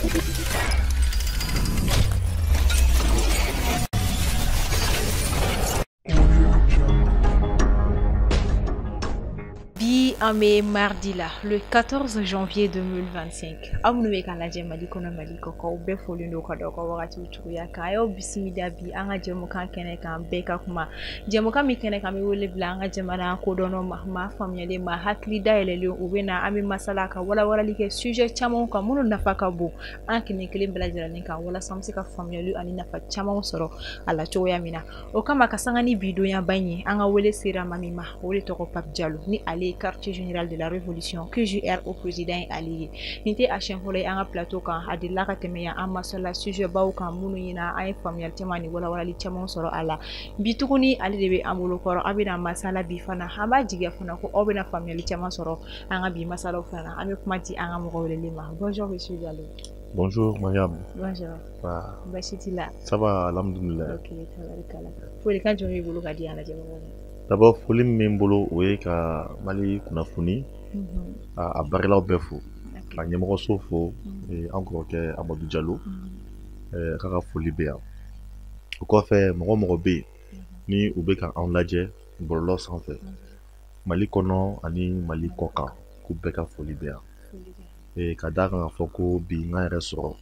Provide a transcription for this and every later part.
Bi an bɛ mardi la, le 14 janvier 2025. Aw minnu bɛ k'an lajɛ Mali kɔnɔ, Mali kɔ kan, bɛɛ folilen don ka da aw ka wagatiw cogoya kan. A y'aw bisimila bi an ka jɛmukan kɛnɛ kan, bɛɛ ka kuma. Jɛmukan min kɛnɛ kan, an bɛ wele bila an ka jamana kodɔnnaw ma, maa faamuyalen, maa hakili dayɛlɛlen. U bɛ na, an bɛ masala ka walawalali kɛ sujet camanw kan minnu nafa ka bon an kelen kelen bɛɛ lajɛlen kan, walasa an bɛ se ka faamuyali ani nafa camanw sɔrɔ a la cogoya min na. O kama, ka sanga ni bi donyaba in ye, an ka wele sera maa min ma, o de tɔgɔ Pape Diallo, ni ale ye Quartier général de la Révolution, QGR, o président ye ale ye. Nin tɛ a siɲɛ fɔlɔ ye an ka plateau kan. A delila ka tɛmɛ yan, an masala sujet baw kan minnu ɲɛna, an ye faamuyali caman ni walawalali caman sɔrɔ a la. Bi tuguni, ale de bɛ an bolo kɔrɔ, an bɛna masala bi fana. An b'a jigiya fana ko aw bɛna faamuyali caman sɔrɔ an ka bi masalaw fana. An bɛ kuma di an ka mɔgɔ welelen ma. Bonjour, monsieur Diallo. Bonjour, Mariam. Bonjour. Ah, Basi t'i la? Ça va, alhamdoulilah. Ok, tabarikala. Folikan jumɛn b'i bolo ka di an lajɛbagaw ma? D'abord, foli min bɛ n bolo, o ye ka Mali kunnafoni a baarakɛlaw bɛɛ fo, ka ɲɛmɔgɔso fo, an kɔrɔkɛ Amadu Jalo k'a ka foli bɛ yan. O kɔfɛ, mɔgɔ o mɔgɔ bɛ yen ni u bɛ ka anw lajɛ bɔlɔlɔ sanfɛ, Mali kɔnɔ ani Mali kɔ kan, k'u bɛɛ ka foli bɛ yan. Ka d'a kan k'a fɔ ko bi n ka yɛrɛ sɔrɔ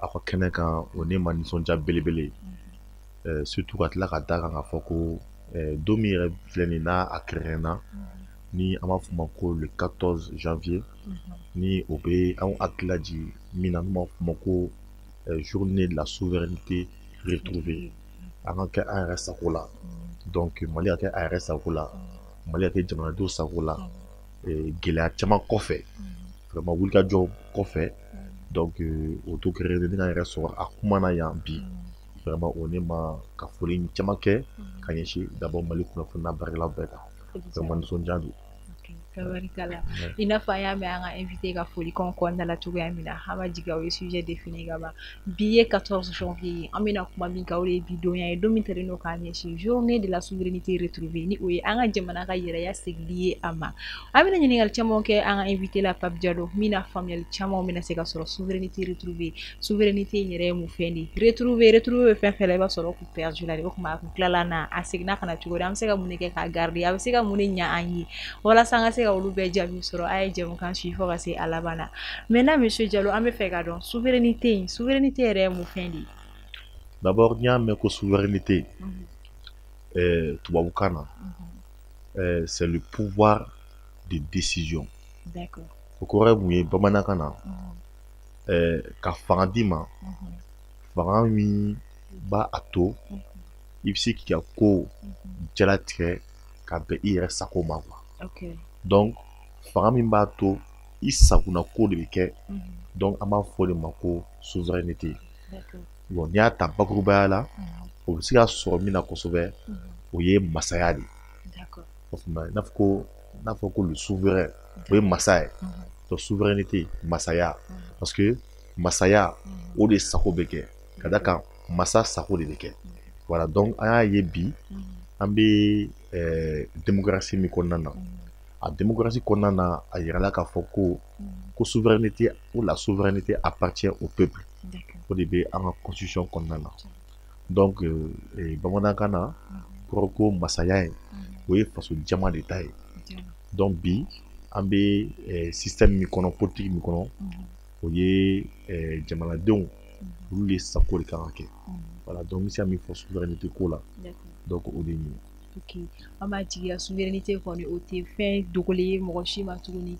aw ka kɛnɛ kan, o ne ma nisɔndiya belebele ye. Surtout ka tila ka d'a kan k'a fɔ ko don min yɛrɛ filɛ nin n'a a kɛrɛnkɛrɛnna, ni an b'a fɔ o ma ko le 14 janvier, ni o bɛ anw hakili lajigin min na, n'u b'a fɔ o ma ko journée de la souveraineté retrouvée. An ka kɛ an yɛrɛ sago la. Donc Mali ka kɛ a yɛrɛ sago la, Mali ka kɛ jamanadenw sago la, gɛlɛya caman kɔfɛ, vraiment wulikajɔ kɔfɛ. Donc o to kɛrɛnkɛrɛnnen, ne ka yɛrɛ sɔrɔ a kuma na yan bi, vraiment o ne ma ka foli caman kɛ ka ɲɛsin d'abord Mali kunnafoni n'a baarakɛlaw bɛɛ kan. Vraiment nisɔndiya don. Tabarikala. I n'a fɔ an y'a mɛn an ka invité ka folikanw kɔnɔna la cogoya min na, an b'a jigi aw ye sujet défini ka ban. Bi ye 14 janvier ye, an bɛna kuma min kan, o de ye bi donya ye, don min talen don k'a ɲɛsin journée de la souveraineté retrouvée, ni o ye an ka jamana ka yɛrɛya segili ye a ma. An bɛna ɲininkali caman kɛ an ka invité la, Pape Diallo, min na faamuyali caman bɛna se ka sɔrɔ souveraineté retrouvée. Souveraineté in yɛrɛ ye mun fɛn de ye? Retrouver, retrouver bɛ fɛn fɛn la, i b'a sɔrɔ o kun perdu la de. O tuma a kun tilala na, a seginna ka na cogo di? An bɛ se ka mun de kɛ k'a garder? A bɛ se ka mun de ɲa an ye? Walasa an ka se ka olu bɛɛ jaabi sɔrɔ, a ye jɛmukan suivi fo ka se a laban na. Maintenant, monsieur Diallo, an bɛ fɛ ka dɔn souveraineté in, souveraineté yɛrɛ ye mun fɛn de ye? D'abord, n'i y'a mɛn ko souveraineté, tubabukan na, c'est le pouvoir de décision. O kɔrɔ ye mun ye bamanankan na? Ka fanga d'i ma, fanga min b'a a to i bɛ se k'i ka ko jalatigɛ ka bɛn i yɛrɛ sago ma, quoi. Donc fanga min b'a to i sagona ko de bɛ kɛ, donc an b'a fɔ o de ma ko souveraineté. Bon, n'i y'a ta bakurubaya la, o bɛ se ka sɔrɔ min na kosɛbɛ, o ye masaya de ye. O faamuya, i n'a fɔ ko n'a fɔ ko le souverain, o ye masa ye. Donc souveraineté, masaya, parce que masaya o de sago bɛ kɛ, ka da kan masa sago de bɛ kɛ. Voilà, donc an y'a ye bi an bɛ démocratie min kɔnɔna na, a démocratie kɔnɔna na, a yirala k'a fɔ ko souveraineté ou la souveraineté appartient au peuple. O de bɛ an ka constitution kɔnɔna na. Donc bamanankan na, kɔrɔ ko masaya ye, o ye faso jama de ta ye. Donc bi an bɛ système min kɔnɔ, politique min kɔnɔ, o ye jamanadenw olu de sago de kan ka kɛ. Voilà, donc n bɛ se ka min fɔ souveraineté ko la, donc o de ye nin ye. Ok, an b'a jigiya souveraineté kɔni, o tɛ fɛn dogolen ye mɔgɔ si ma tuguni.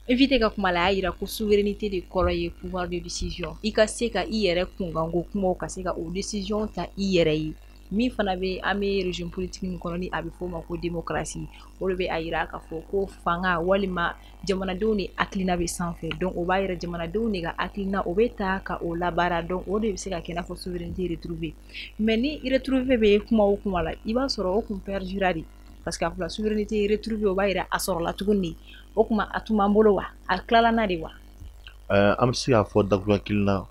Invité ka kuma la, a y'a yira ko souveraineté de kɔrɔ ye pouvoir de décision, i ka se ka i yɛrɛ kunkanko kumaw, ka se ka o décision ta i yɛrɛ ye. Min fana bɛ, an bɛ régime politique min kɔnɔ, ni a bɛ f'o ma ko démocratie, o de bɛ a yira k'a fɔ ko fanga walima jamanadenw de hakilina bɛ sanfɛ. Donc o b'a yira jamanadenw de ka hakilina, o bɛ ta ka o labaara. Donc o de bɛ se ka kɛ i n'a fɔ souveraineté retrouvée. Mais ni retrouver bɛ kuma o kuma la, i b'a sɔrɔ o kun perdura de, parce que a fɔra souveraineté retrouvée, o b'a yira a sɔrɔla tuguni de. O kuma a tun b'an bolo wa, a tilala n'a de wa? An bɛ se k'a fɔ dakuruɲɛ kelen na,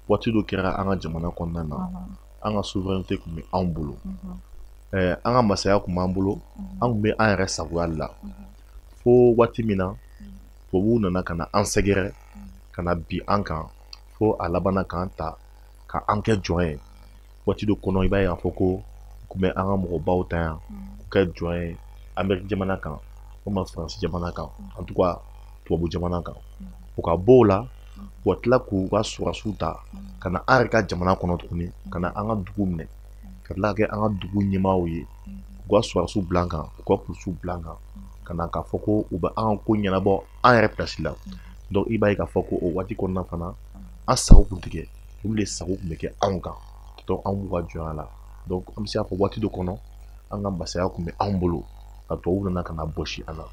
waati dɔ kɛra an ka jamana kɔnɔna na, an ka souveraineté tun bɛ anw bolo, an ka masaya tun b'an bolo, an tun bɛ an yɛrɛ sagoya la, fo waati min na tubabuw nana ka na an sɛgɛrɛ, ka na bin an kan. Fo a labanna k'an ta ka an kɛ jɔn ye. Waati dɔ kɔnɔ, i b'a ye k'a fɔ ko u tun bɛ an ka mɔgɔbaw ta yan k'u kɛ jɔn ye Amérique jamana kan walima Faransi jamana kan, en tout cas tubabu jamana kan. U ka bɔ o la, u ka tila k'u ka sɔrɔdasiw ta ka na an yɛrɛ ka jamana kɔnɔ tuguni, ka na an ka dugu minɛ, ka tila ka kɛ an ka dugu ɲɛmaaw ye, k'u ka sɔrɔdasiw bila an kan, k'u ka polisiw bila an kan, ka na k'a fɔ ko u bɛ an ka ko ɲɛnabɔ an yɛrɛ place la. Donc i b'a ye k'a fɔ ko o waati kɔnɔna fana, an sago tun tɛ kɛ, olu de sago tun bɛ kɛ anw kan. Donc anw b'u ka jɔnya la. Donc an bɛ se k'a fɔ waati dɔ kɔnɔ, an ka masaya tun bɛ anw bolo, ka tubabuw nana ka na bɔsi an na.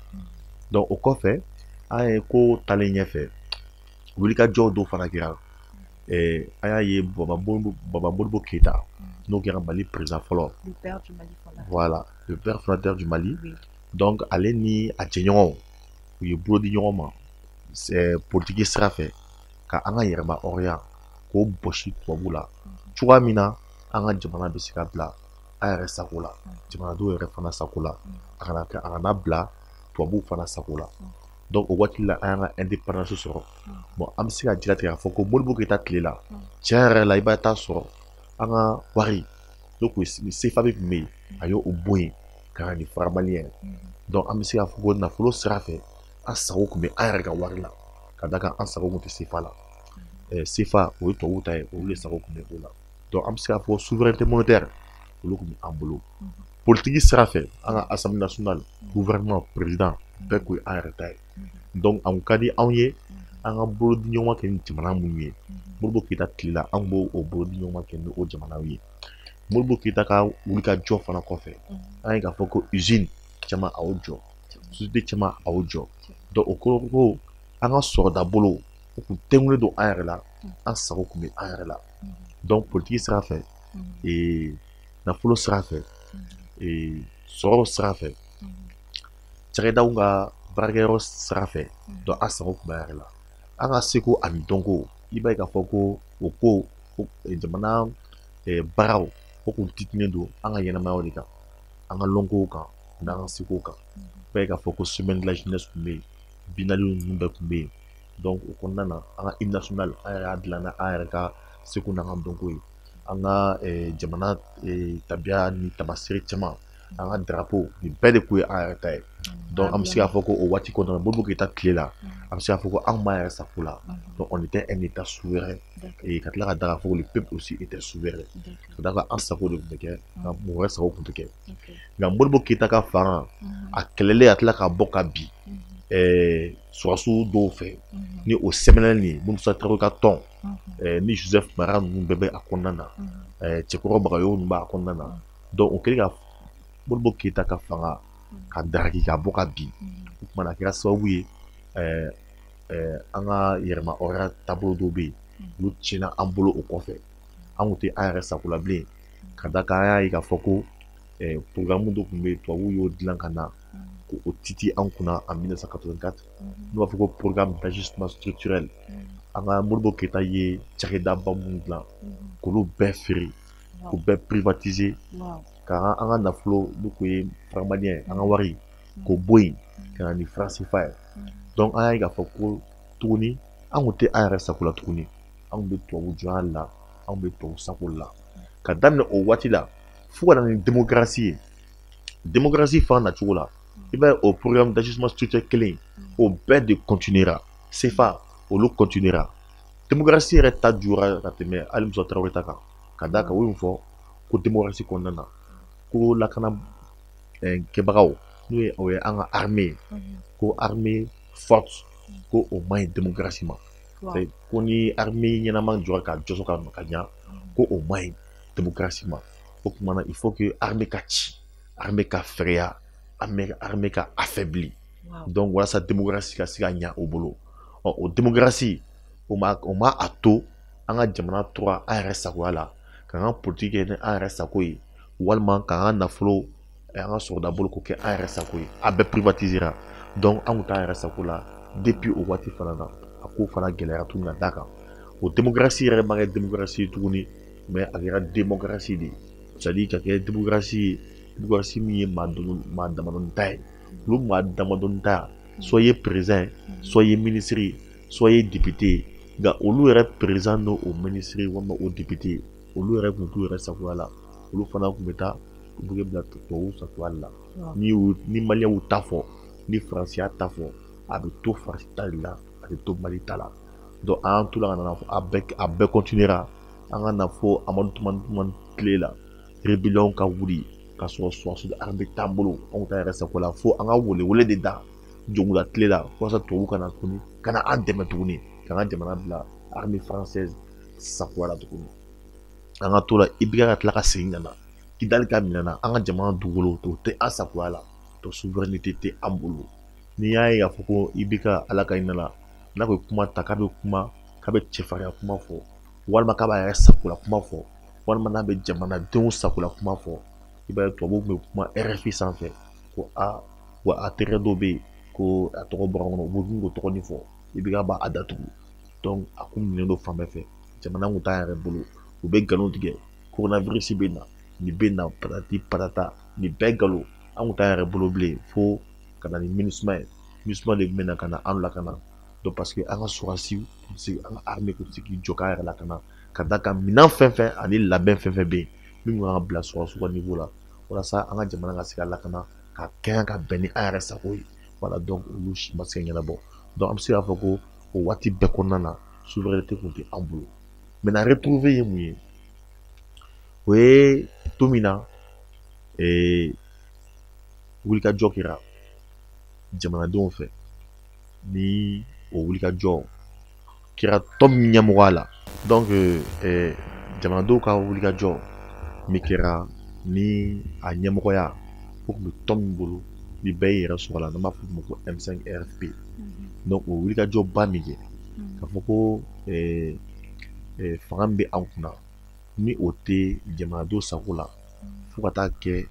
Donc o kɔfɛ, an ye ko taalen ɲɛfɛ, wulikajɔ dɔw fana kɛra. An y'a ye Baba Modibo Keyita, n'o kɛra Mali président fɔlɔ. Le père du Mali fondateur. Voilà, le père fondateur du Mali. Oui. Donc ale ni a jɛɲɔgɔnw, u ye bolo di ɲɔgɔn ma politiki sira fɛ ka an ka yɛrɛma hɔrɔnya k'o bɔsi tubabu la cogoya min na an ka jamana bɛ se ka bila an yɛrɛ sago la, jamanadenw yɛrɛ fana sago la, a kana kɛ, a kana bila tubabuw fana sago la. Donc o waati la, an y'an ka indépendance sɔrɔ. Bon, an bɛ se ka jilatigɛ k'a fɔ ko Modibo Keyita tile la, tiɲɛ yɛrɛ la, i b'a taa sɔrɔ an ka wari n'o kun ye CFA min tun bɛ yen, a y'o bɔ yen ka na ni franc malien ye. Donc an bɛ se k'a fɔ ko nafolo sira fɛ, an sago tun bɛ an yɛrɛ ka wari la, ka d'a kan an sago tun tɛ CFA la. CFA, o ye tubabuw ta ye, olu de sago tun bɛ o la. Donc an bɛ se k'a fɔ souveraineté monétaire, olu tun bɛ an bolo. Politiki sira fɛ, an ka Assemblée nationale, gouvernement, président, bɛɛ kun ye an yɛrɛ ta ye. Donc a kun ka di anw ye an ka bolo di ɲɔgɔn ma kɛ ni jamana minnu ye Modibo Keyita tile la, an b'o o bolo di ɲɔgɔn ma kɛ ni o jamanaw ye. Modibo Keyita ka wulikajɔ fana kɔfɛ, an ye k'a fɔ ko usine caman a y'o jɔ, société caman a y'o jɔ. Donc o kɔrɔ ko an ka sɔrɔda bolo, o kun tɛnkunnen don an yɛrɛ la, an sago kun bɛ an yɛrɛ la. Donc politiki sira fɛ, nafolo sira fɛ, sɔrɔ sira fɛ, cakɛdaw ka baarakɛyɔrɔ sira fɛ, donc an sago kun bɛ an yɛrɛ la. An ka seko ani dɔnko, i b'a ye k'a fɔ ko o ko jamana baaraw, o kun titinen don an ka ɲɛnamayaw de kan, an ka lɔnkow kan n'an ka sekow kan. I b'a ye k'a fɔ ko semaine de la jeunesse tun bɛ yen, biennale ninnu bɛɛ tun bɛ yen. Donc o kɔnɔna na, an ka hymne national, an yɛrɛ y'a dilan n'an yɛrɛ ka seko n'an ka dɔnko ye. An ka jamana tabiya ni tamasere caman, an ka drapeau, nin bɛɛ de kun ye an yɛrɛ ta ye. Donc an bɛ se k'a fɔ ko o waati kɔnɔna na, Modibo Keyita tile la, an bɛ se k'a fɔ ko anw b'an yɛrɛ sago la. Donc on était un état souverain, et ka tila ka da k'a fɔ ko le peuple aussi était souverain, ka d'a kan an sago de tun bɛ kɛ, nka mɔgɔ wɛrɛ sago tun tɛ kɛ. Nka Modibo Keyita ka fanga a kɛlɛlen, a tila ka bɔ ka bin sɔrɔdasiw dɔw fɛ, ni o sɛbɛnnen ye Musa Tarawele ka tɔn ni Joseph Mara ninnu bɛɛ bɛ a kɔnɔna na, Cɛkɔrɔ Bagayogo ninnu b'a kɔnɔna na. Donc o kɛlen ka Modibo Keyita ka fanga ka daraki ka bɔ ka bin, o kumana a kɛra sababu ye an ka yɛrɛma hɔrɔnya taabolo dɔw bɛ yen, olu tiɲɛna an bolo. O kɔfɛ, an kun tɛ an yɛrɛ sago la bilen, ka da kan an y'a ye k'a fɔ ko programme dɔ tun bɛ yen, tubabuw y'o dilan ka na ko o titi an kunna en 1984, n'u b'a fɔ ko programme d'ajustement structurel. An ka Modibo Keyita ye cakɛdaba minnu dilan, k'olu bɛɛ feere, k'u bɛɛ privatiser, ka an ka nafolo n'o kun ye franc malien, an ka wari, k'o bɔ yen ka na ni franc CFA ye. Donc an y'a ye k'a fɔ ko tuguni an kun tɛ an yɛrɛ sago la tuguni, an kun bɛ tubabu jɔnya la, an bɛ tubabu sago la. Ka daminɛ o waati la fo ka na ni démocratie ye, démocratie fana nacogo la, i b'a ye o programme d'ajustement structurel kelen, o bɛɛ de continuera. CFA, olu continuera. Démocratie yɛrɛ ta juguyara ka tɛmɛ hali Musa Tarawele ta kan, ka d'a kan o ye mun fɔ ko démocratie kɔnɔna na, ko lakana kɛbagaw, n'o ye o ye an ka armée ye, ko armée forte, ko o man ɲi démocratie ma, ko ni armée ɲɛnama jɔra ka jɔsɔ ka ɲa, ko o man ɲi démocratie ma. O tuma na, il faut que armée ka ci, armée ka fɛgɛya, armée ka affaibli, donc walasa démocratie ka se ka ɲa o bolo. Ɔ, o démocratie, o ma a to an ka jamana tora an yɛrɛ sagoya la, k'an ka politique kɛ ni an yɛrɛ sago ye, walima k'an ka nafolo, an ka sɔrɔda bolo, k'o kɛ an yɛrɛ sago ye. A bɛɛ privatisera. Donc an kun t'an yɛrɛ sago la depuis o waati fana na. A ko fana gɛlɛyara tuguni, ka d'a kan o démocratie yɛrɛ ma kɛ démocratie ye tuguni, mais a kɛra démocratie de ye, c'est à dire ka kɛ démocratie ye, démocratie min ye maa damadɔni ta ye. Olu maa damadɔni ta, soit i ye président ye, soit i ye ministre ye, soit i ye député ye. Nka olu yɛrɛ président n'o o ministre walima o député, olu yɛrɛ tun t'u yɛrɛ sagoya la, olu fana tun bɛ taa u bɛ bila tubabuw sagoya la. Ni maliyɛnw ta fɔ, ni faransiya ta fɔ, a bɛ to Faransi ta de la, a bɛ to Mali ta la. Donc an y'an to la ka na fɔ a bɛɛ continuera. An ka na fɔ Amadu Tumani tile la, rébellion ka wuli ka sɔrɔ sɔrɔdasi armée t'an bolo, anw ta yɛrɛ sago la, fo an ka welewele de da Jɔnkuda tile la walasa tubabuw ka na tuguni ka na an dɛmɛ tuguni, k'an ka jamana bila armée française sagoya la tuguni. An ka to la, IBK ka tila ka segin ka na Kidali ka minɛ na, an ka jamana dugukolo o tɛ an sagoya la, donc souveraineté tɛ an bolo. N'i y'a ye k'a fɔ ko IBK, Ala ka hinɛ la, n'a ko kuma ta k'a bɛ kuma, k'a bɛ cɛfarinya kuma fɔ, walima k'a b'a yɛrɛ sagola kuma fɔ, walima n'a bɛ jamanadenw sagola kuma fɔ, i b'a ye tubabuw bɛ kuma RFI sanfɛ ko a wa a terikɛ dɔw bɛ yen ko a tɔgɔ bɔra n kɔnɔ, u b'u k'o tɔgɔ nin fɔ, IBK b'a datugu. Donc a kun minɛnen don fan bɛɛ fɛ, jamana kun t'an yɛrɛ bolo, u bɛ nkalon tigɛ, coronavirus bɛ na, nin bɛ na, patati patata, nin bɛɛ nkalon. An kun t'an yɛrɛ bolo bilen fo ka na ni MINUSMA ye. MINUSMA de tun bɛ na ka na an lakana. Donc parce que an ka sɔrɔdasiw tun tɛ se, an ka armée tun tɛ se k'i jɔ k'an yɛrɛ lakana, ka d'a kan minɛn fɛn fɛn ani labɛn fɛn fɛn bɛ yen min kan ka bila sɔrɔdasiw ka niveau la walasa an ka jamana ka se ka lakana ka kɛɲɛ ka bɛn ni an yɛrɛ sago ye. Voilà, donc olu si ma se ka ɲɛnabɔ. Donc an bɛ se k'a fɔ ko o waati bɛɛ kɔnɔna na, souveraineté tun tɛ an bolo. Maintenant retrouver ye mun ye? O ye don min na wulikajɔ kɛra jamanadenw fɛ, ni o wulikajɔ kɛra tɔn min ɲɛmɔgɔya la. Donc jamanadenw ka wulikajɔ min kɛra ni a ɲɛmɔgɔya o tun bɛ tɔn min bolo, ni bɛɛ y'i yɛrɛ sɔrɔ a la, n'an b'a fɔ o ma ko M5 RFP. Donc o wulikajɔba min kɛ k'a fɔ ko fanga min bɛ an kunna, ni o tɛ jamanadenw sago la, fo ka taa kɛ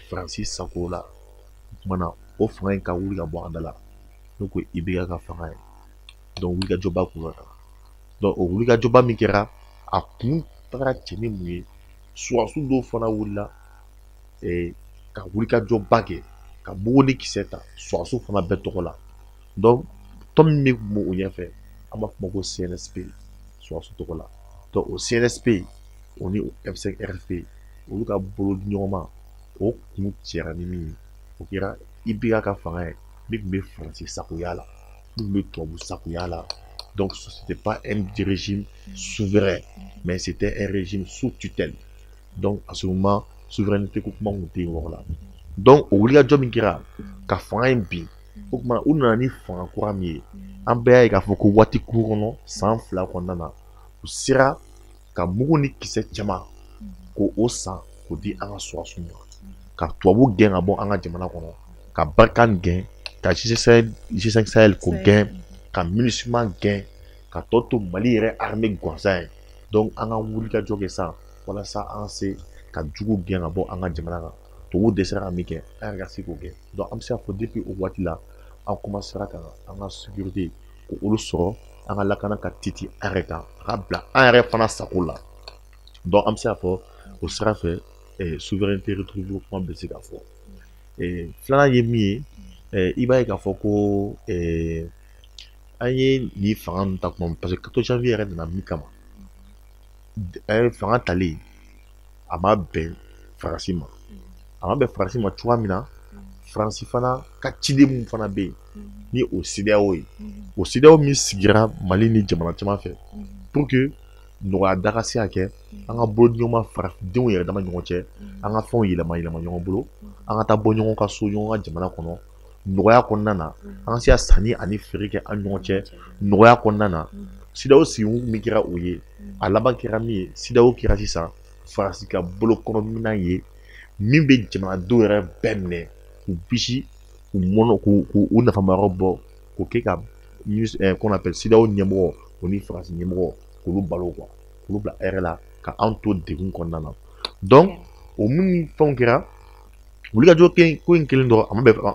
Faransi sago la, o tuma na o fanga in ka wuli ka bɔ an da la, n'o ko IBK ka fanga ye. Donc wulikajɔba kun ka kan. Donc o wulikajɔba min kɛra, a kun tagara cɛ ni mun ye? Sɔrɔdasi dɔw fana wulila ka wulikajɔba kɛ, ka mugu ni kisɛ ta sɔrɔdasiw fana bɛɛ tɔgɔ la. Donc tɔn min bɛ kun o ɲɛfɛ, an b'a fɔ o ma ko CNSP, sɔrɔdasiw tɔgɔ la. Donc o CNSP o ni M5 RFP, olu ka bolo di ɲɔgɔn ma, o kun cɛra ni min ye, o kɛra IBK ka fanga ye min tun bɛ Faransi sagoya la, min tun bɛ tubabu sagoya la. Donc c'était pas un régime souverain, mais c'était un régime sous tutelle. Donc à ce moment, souveraineté ko kuma tun tɛ yen o yɔrɔ la. Donc o wulikajɔ min kɛra ka fanga in bin, o tuma u nana ni fanga kura min ye, an bɛɛ y'a ye k'a fɔ ko waati kuru kɔnɔ, san 2 kɔnɔna na, u sera ka mugu ni kisɛ caman k'o o san k'o di an ka sɔrɔdasiw ma, ka tubabu gɛn ka bɔ an ka jamana kɔnɔ, ka Barkhane gɛn, ka G5 Sahel k'o gɛn, ka MINUSMA gɛn, ka tɔ to Mali yɛrɛ armée gansan ye. Donc an ka wulikajɔ kɛ sisan walasa an ka se ka jugu gɛn ka bɔ an ka jamana kan. Tubabuw dɛsɛra ka min kɛ, an yɛrɛ ka se k'o kɛ. Donc an bɛ se k'a fɔ depuis o waati la, an commencera ka an ka sécurité k'olu sɔrɔ, an ka lakana ka titi an yɛrɛ kan, a ka bila an yɛrɛ fana sago la. Donc an bɛ se k'a fɔ o sira fɛ, souveraineté retrouvée kuma bɛ se ka fɔ. Filanan ye min ye, i b'a ye k'a fɔ ko an ye nin fanga ninnu ta kuma, parce que 14 janvier yɛrɛ nana min kama, fanga talen a ma bɛn Faransi ma. A ma bɛn Faransi ma cogoya min na, Faransi fana ka ciden mun fana bɛ yen ni o CEDEAO ye, o CEDEAO min sigira Mali ni jamana caman fɛ pour que nɔgɔya da ka se ka kɛ an ka bolodiɲɔgɔnma farafindenw yɛrɛ dama ɲɔgɔn cɛ, an ka fɛnw yɛlɛma yɛlɛma ɲɔgɔn bolo, an ka taa bɔ ɲɔgɔn ka so, ɲɔgɔn ka jamana kɔnɔ nɔgɔya kɔnɔna na, an ka se ka sanni ani feere kɛ an ɲɔgɔn cɛ nɔgɔya kɔnɔna na. CEDEAO sigikun min kɛra o ye, a laban kɛra min ye, CEDEAO kɛra sisan Faransi ka bolokɔnɔminɛn ye min bɛ jamanadenw yɛrɛ bɛɛ minɛ k'u bisi, k'u mɔnɔ, k'u nafamayɔrɔ bɔ, k'o kɛ ka qu'on appelle CEDEAO ɲɛmɔgɔ o ni Faransi ɲɛmɔgɔ k'olu balo quoi, k'olu bila hɛrɛ la, ka anw to degun kɔnɔna na. Donc o minnu fɛnw kɛra wulikajɔ ko in kelen dɔrɔn,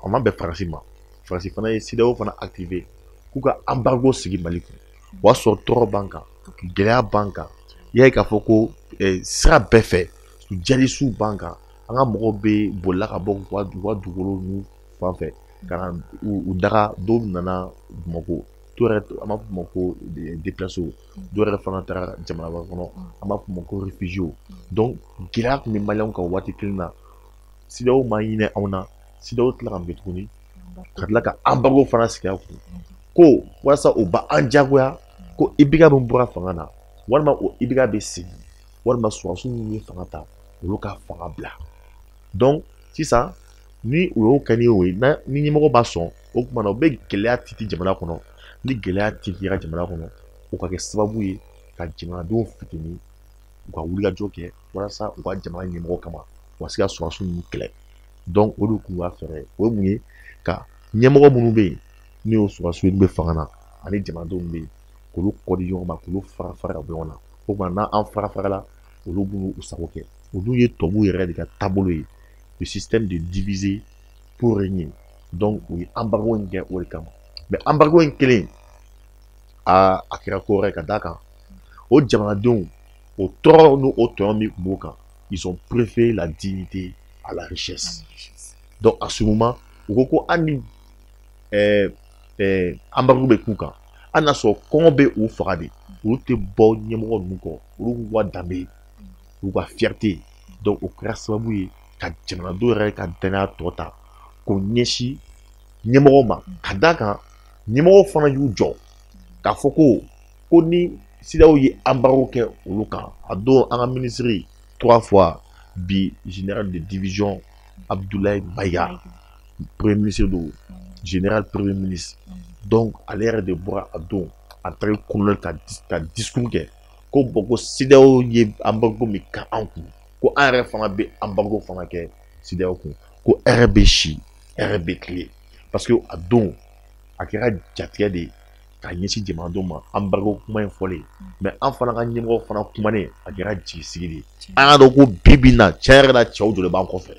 a ma bɛn Faransi ma. Faransi fana ye CEDEAO fana activé k'u ka embargo sigi Mali kun. O y'a sɔrɔ tɔɔrɔ b'an kan, gɛlɛya b'an kan. I y'a ye k'a fɔ ko sira bɛɛ fɛ jalisiw b'an kan, an ka mɔgɔw bɛ bolila ka bɔ u ka dugukolo ninnu fan fɛ ka na u daga. Dɔw nana Bamakɔ, dɔw Dɔw yɛrɛ, an b'a fɔ ma ko déplacés. Dɔw yɛrɛ fana taara jamana wɛrɛ kɔnɔ, an b'a fɔ ma ko réfugiés. Donc gɛlɛya tun bɛ Maliyɛnw kan waati kelen na. CEDEAO ma hinɛ anw na. CEDEAO tila ka mun kɛ tuguni? Ka tila ka embargo fana sigi a kun, ko walasa o b'an diyagoya ko IBK min bɔra fanga na, walima o IBK bɛ segin, walima sɔrɔdasi minnu ye fanga ta, olu ka fanga bila. Donc sisan, ni u y'o kɛ, ni o ye, ni ɲɛmɔgɔ b'a sɔn, o tuma na u bɛ gɛlɛya titi jamana kɔnɔ. Ni gɛlɛya titira jamana kɔnɔ, o ka kɛ sababu ye ka jamanadenw fitini, u ka wulikajɔ kɛ walasa u ka jamana ɲɛmɔgɔ kama, u ka se ka sɔrɔdasi ninnu kɛlɛ. Donc o de tun b'a fɛɛrɛ. O ye mun ye? Ka ɲɛmɔgɔ minnu bɛ yen, n'o ye sɔrɔdasiw bɛ fanga na, ani jamanadenw bɛ yen, k'olu kɔdi ɲɔgɔn ma, k'olu fara fara ka bɔ ɲɔgɔn na. O tuma n'an fara farala, olu b'u sago kɛ. Olu ye tubabuw yɛrɛ de ka taabolo ye, le système de diviser pour régner. Donc u ye embargo in kɛ o de kama. Mais embargo in kelen, a kɛra ko wɛrɛ ka d'a kan o jamanadenw, o tɔɔrɔ n'o o tɔɲɔ min tun b'o kan, ils ont préféré la dignité à la richesse. Donc à ce moment, u ko ko hali ni embargo bɛ k'u kan, hali n'a sɔrɔ kɔngɔ bɛ u faga de, olu tɛ bɔ ɲɛmɔgɔ ninnu kɔ, olu b'u ka danbe, u ka fierté. Donc o kɛra sababu ye ka jamanadenw yɛrɛ ka danaya tɔ ta k'o ɲɛsin ɲɛmɔgɔw ma. Ka d'a kan ɲɛmɔgɔw fana y'u jɔ k'a fɔ ko ni CEDEAO ye embargo kɛ olu kan, a don an ka ministre trois fois bi, général de division Abdoulaye Maïga, premier ministre don, général premier ministre. Donc ale yɛrɛ de bɔra a don en tant que colonel ka discours kɛ ko bon, ko CEDEAO ye embargo min kɛ an kun, ko an yɛrɛ fana bɛ embargo fana kɛ CEDEAO kun, ko hɛrɛ bɛ si, hɛrɛ bɛ tile. Parce que a don a kɛra jatigɛ de ye ka ɲɛsin jamanadenw ma, embargo kuma in fɔlen. Mais an fana ka ɲɛmɔgɔ fana kumanen, a kɛra jigisigi de ye. An y'a dɔn ko bi bi in na, tiɲɛ yɛrɛ la, cɛw jɔ de b'an kɔfɛ.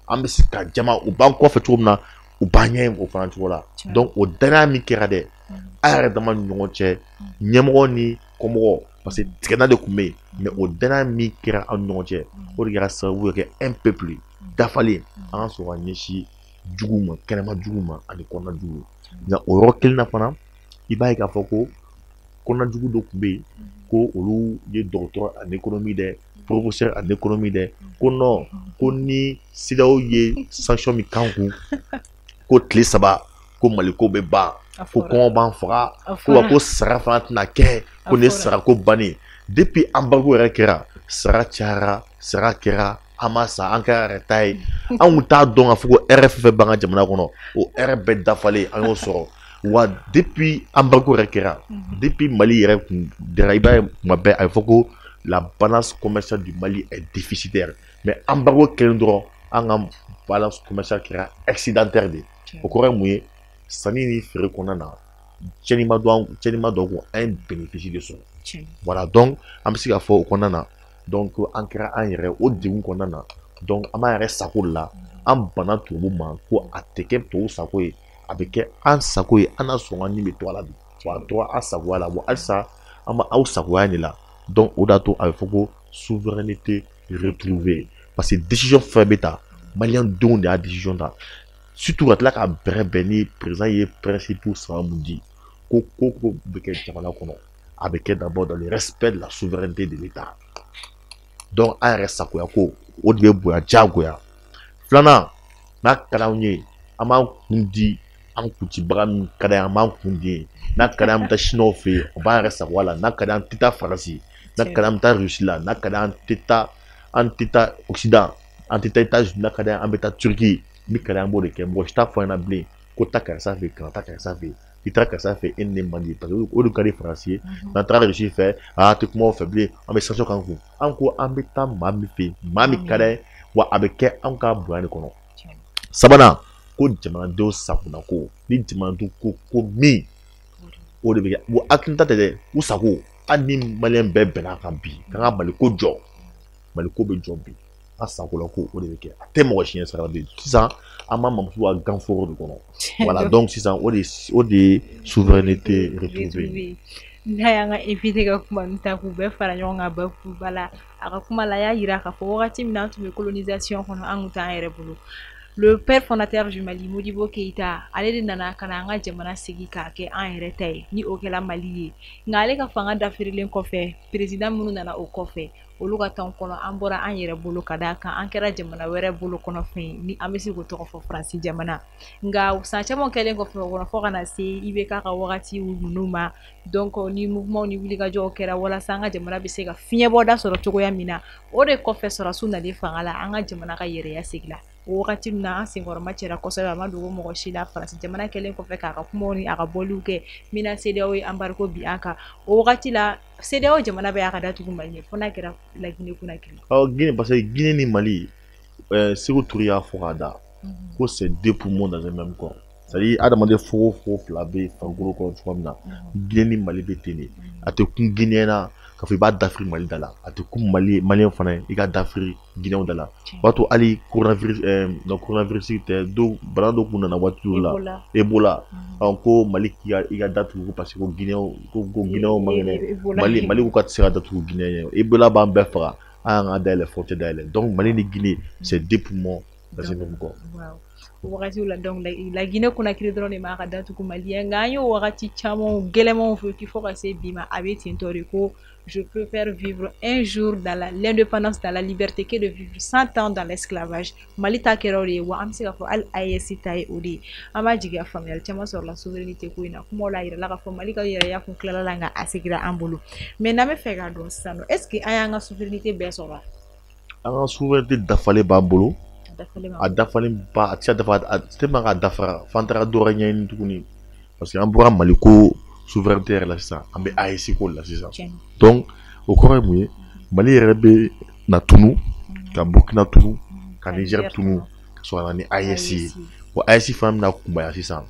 An bɛ se ka jama, u b'an kɔfɛ cogo min na, u b'an ɲɛ o fana cogo la. Donc o danaya min kɛra dɛ, an yɛrɛ dama ni ɲɔgɔn cɛ, ɲɛmɔgɔ ni kɔmɔgɔ, parce que tigɛna de tun bɛ yen, mais o danaya min kɛra an ni ɲɔgɔn cɛ, o de kɛra sababu ye kɛ un peuple dafalen, an ka sɔrɔ ka ɲɛsin jugu ma, kɛnɛma jugu ma ani kɔnɔna jugu. Nka o yɔrɔ kelen na fana, i b'a ye k'a fɔ ko kɔnɔna jugu dɔ tun bɛ yen, ko olu ye dɔgɔtɔrɔ en économie dɛ, professeur en économie dɛ, ko non, ko ni CEDEAO ye sanction min k'an kun, ko tile 3 ko Maliko bɛ ban, ko kɔngɔ b'an faga, ko wa ko sara fana tɛna kɛ, ko nin ye sarako bannen. Depuis embargo yɛrɛ kɛra, sara cayara, sara kɛra, an ma sa, an kɛra yɛrɛ ta ye. An kun t'a dɔn k'a fɔ ko hɛrɛ fɛn fɛn b'an ka jamana kɔnɔ, o hɛrɛ bɛɛ dafalen an y'o sɔrɔ. Wa depuis embargo yɛrɛ kɛra, depuis Mali yɛrɛ kun dara, i b'a ye kuma bɛɛ a bɛ fɔ ko la balance commerciale du Mali est déficitaire. Mais embargo kɛlen dɔrɔn, an ka balance commerciale kɛra excédentaire de. O kɔrɔ ye mun ye? Sanni ni feere kɔnɔna na, tiɲɛni ma don, tiɲɛni ma don kun, an ye bénéfice de sɔrɔ. Voilà, donc an bɛ se k'a fɔ o kɔnɔna na, donc an kɛra an yɛrɛ o degun kɔnɔna na. Donc an b'an yɛrɛ sago de la, an banna tubabu ma ko a tɛ kɛ tubabu sago ye, a bɛ kɛ an sago ye, an n'a sɔn ka nin bɛ to a la bi, wa a tora an sagoya la, wa halisa an bɛ aw sagoya de la. Donc o de y'a to a bɛ fɔ ko souveraineté retrouvée, parce que décision fɛn bɛ ta, Maliyɛn denw de y'a décision ta, surtout ka tila ka bɛrɛ bɛn ni président ye principe saba mun di, ko ko ko bɛ kɛ jamana kɔnɔ, a bɛ kɛ d'abord dans le respect de la souveraineté de l'État. Donc an yɛrɛ sagoya ko o de bɛ bonya diyagoya. Filanan, n'a ka d'anw ye, an b'an kun di an kuncibaga min ka d'an ye, an b'an kun di yen. N'a ka d'an ye, an bɛ taa Chinois fɛ yen, o b'an yɛrɛ sagoya la. N'a ka d'an ye, an tɛ taa Faransi. N'a ka d'an ye, an bɛ taa Russie la. N'a ka d'an ye, an tɛ taa Occident, an tɛ taa États-Unis. N'a ka d'an ye, an bɛ taa Turquie. Min ka d'an ye, an b'o de kɛ. Mɔgɔ si t'a fɔ an ɲɛna bilen ko taa karisa fɛ yen, kana taa karisa fɛ yen. I taara karisa fɛ, e ni ne man di, parce que o de ka di Faransi ye. N'an taara Russie fɛ, a tɛ kuma o fɛ bilen, an bɛ sanction k'an kun. An ko an bɛ taa maa min fɛ yen, maa min ka d'an ye, wa a bɛ kɛ anw ka bonya de kɔnɔ. Sabanan, ko jamanadenw sakona ko, ni jamanadenw ko ko min, o de bɛ kɛ. Wa hakilinata tɛ dɛ, u sago. Hali ni Maliyɛn bɛɛ bɛnna a kan bi k'an ka Maliko jɔ, Maliko bɛ jɔ bi, an sagola ko o de bɛ kɛ. A tɛ mɔgɔ si ɲɛ sira la bilen. Sisan an b'an mamuso ka ganforo de kɔnɔ. Voilà, donc sisan o de ye souveraineté retrouvée. N'a y'an ka invité ka kuma ninnu ta k'u bɛɛ fara ɲɔgɔn kan bakuruba la, a ka kuma la, a y'a yira k'a fɔ wagati min na an tun bɛ colonisation kɔnɔ, an tun t'an yɛrɛ bolo. Le père fondateur du Mali, Modibo Keïta, ale de nana ka na an ka jamana sigi k'a kɛ an yɛrɛ ta ye, ni o kɛla Mali ye. Nka ale ka fanga dafirilen kɔfɛ, président minnu nana o kɔfɛ, olu ka temps kɔnɔ an bɔra an yɛrɛ bolo ka d'a kan an kɛra jamana wɛrɛ bolo kɔnɔ fɛn ni an bɛ se k'o tɔgɔ fɔ Faransi jamana. Nka san caman kɛlen kɔfɛ o kɔnɔ fo ka na se IBK ka wagati ninnu ma, donc ni mouvement ni wulikajɔw kɛra walasa an ka jamana bɛ se ka fiɲɛbɔda sɔrɔ cogoya min na. O de kɔfɛ sɔrɔsiw nalen fanga la, an ka jamana ka yɛrɛya seginna. O wagati min na an senkɔrɔma cɛra kosɛbɛ, a ma dogo mɔgɔ si la. Faransi jamana kɛlen kɔfɛ k'a ka kumaw ni a ka bɔliw kɛ min na CEDEAO ye embargo bi an kan. O wagati la CEDEAO jamana bɛɛ y'a ka datugu Mali ɲɛ fo n'a kɛra la Guinée Conakry. Awɔ, Guinée, parce que Guinée ni Mali, Sékou Touré y'a fɔ k'a da ko c'est deux poumons dans un même corps. C'est-à-dire adamaden fogo fogo fila bɛ farikolo kɔnɔ cogoya min na, Guinée ni Mali bɛ ten de. A tɛ kun Guinée na k'a fɔ i b'a dafiri Mali da la, a tɛ kun Mali maliyɛn fana ye i ka dafiri Guinéenw da la. O b'a to hali coronavirus, non, coronavirus tɛ, dɔw bana dɔ kun nana waati dɔw la, Ebola, ko Mali k'i ka i ka datugu parce que ko Guinéenw ko Guinéenw man kɛnɛ. Mali ko k'a tɛ se ka datugu Guinée ɲɛ, Ebola b'an bɛɛ faga, an y'an ka dayɛlɛ, frontière dayɛlɛ. Donc Mali ni Guinée, c'est deux poumons dans un même corps. O wagatiw la, donc la Guinée Conakry dɔrɔn de m'a ka datugu Mali ye. Nka an y'o wagati caman gɛlɛmanw fɔ fo ka se bi ma, a bɛ ten tɔ de ko je préfère vivre un jour dans l'indépendance, dans la liberté, que de vivre 100 ans dans l'esclavage. Mali ta kɛra o de ye, wa an bɛ se k'a fɔ hali AES ta ye o de ye. An b'a jigiya faamuyali caman sɔrɔla souveraineté ko in na. Kumaw la a yirala k'a fɔ Mali ka yɛrɛya kun tilala la, nka a seginna an bolo. Mais n'an bɛ fɛ k'a dɔn sisan nɔ, est ce que an y'an ka souveraineté bɛɛ sɔrɔ? An ka souveraineté dafalen b'an bolo. A dafalen ba, a tɛ se ka dafa, a tellement k'a dafara f'an taara dɔ wɛrɛ ɲɛɲini tuguni, parce que an bɔra Mali ko souveraineté yɛrɛ la sisan, an bɛ AES ko la sisan. Donc o kɔrɔ ye mun ye? Mali yɛrɛ bɛ na tunu ka Burkina tunu, ka Niger tunu, ka sɔrɔ ka na ni AES ye. Wa AES fana bɛna kunbaya sisan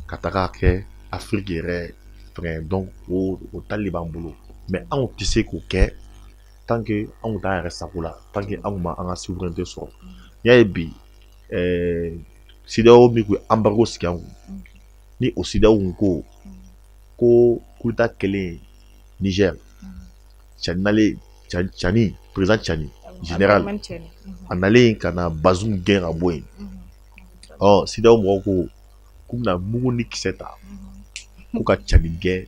ka taga kɛ Afrique yɛrɛ fɛngɛ. Donc o tali de b'an bolo, mais anw tɛ se k'o kɛ tant que anw t'an yɛrɛ sago la, tant que anw ma an ka souveraineté sɔrɔ. N'i y'a ye bi CEDEAO min kun ye embargo sigi an kun, ni o CEDEAO kun ko coup d'état kɛlen Niger, Tchani nalen, Tchani, président Tchani, général, a nalen ka na Bazoum gɛn ka bɔ yen. Ɔ CEDEAO mɔgɔw ko k'u bɛna mugu ni kisɛ ta ko ka Tchani gɛn,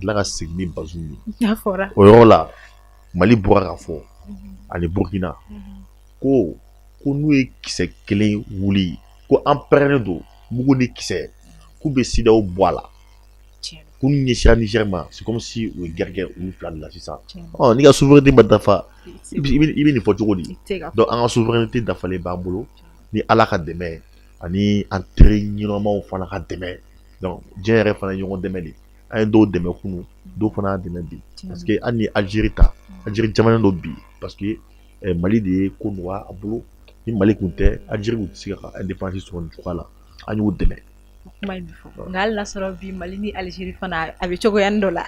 tila ka segin ni Bazoum ye. O yɔrɔ la Mali bɔra k'a fɔ ani Burkina ko n'u ye kisɛ kelen wuli, ko an pɛrɛnnen don mugu ni kisɛ, k'u bɛ CEDEAO bɔ a la, k'u ɲɛsira Niger ma. C'est comme si u ye guerre kɛ olu fila de la sisan. Ɔ n'i ka souveraineté ma dafa, i bɛ nin fɔ cogo di? Donc an ka souveraineté dafalen b'an bolo ni Ala ka dɛmɛ ani an teri ɲɛnamaw fana ka dɛmɛ. Donc diɲɛ yɛrɛ fana ye ɲɔgɔn dɛmɛ de. An ye dɔw dɛmɛ kunun, dɔw fana y'a dɛmɛ bi, parce que hali ni Algérie ta, Algérie jamana dɔ bi, parce que Mali de ye ko nɔgɔya a bolo. Ni Mali kun tɛ, Algérie kun tɛ se ka indépendance sɔrɔ nin cogoya la. An y'u dɛmɛ. Kuma in bɛ fɔ, nka hali n'a sɔrɔ bi Mali ni Algérie fana a bɛ cogoya dɔ la,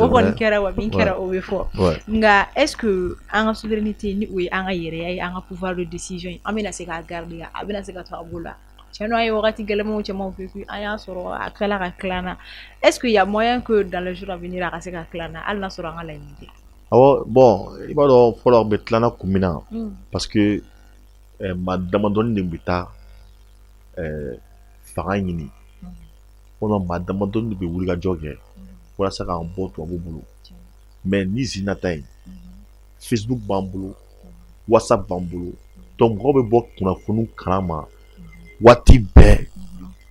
o kɔni kɛra, wa min kɛra o bɛ fɔ. Nka est ce que an ka souveraineté, ni o ye an ka yɛrɛya ye, an ka pouvoir de décision ye, an bɛna se k'a garder, a bɛna se ka to a bolo la? Tiɲɛ don, an ye wagati gɛlɛnmanw camanw vécu, an y'a sɔrɔ a tilala ka tila an na. Est ce qu'il y a moyen que dans les jours à venir a ka se ka tila an na, hali n'a sɔrɔ an ka laɲini tɛ? Awɔ, bon, i b'a dɔn fɔlɔ bɛ tila kun min na, parce que maa damadɔni de bɛ taa fanga ɲini, walima maa damadɔni de bɛ wulikajɔ kɛ walasa k'an bɔ tubabu bolo. Mais ni zinata in, Facebook b'an bolo, WhatsApp b'an bolo, donc mɔgɔw bɛ bɔ kunnafoniw kalama waati bɛɛ,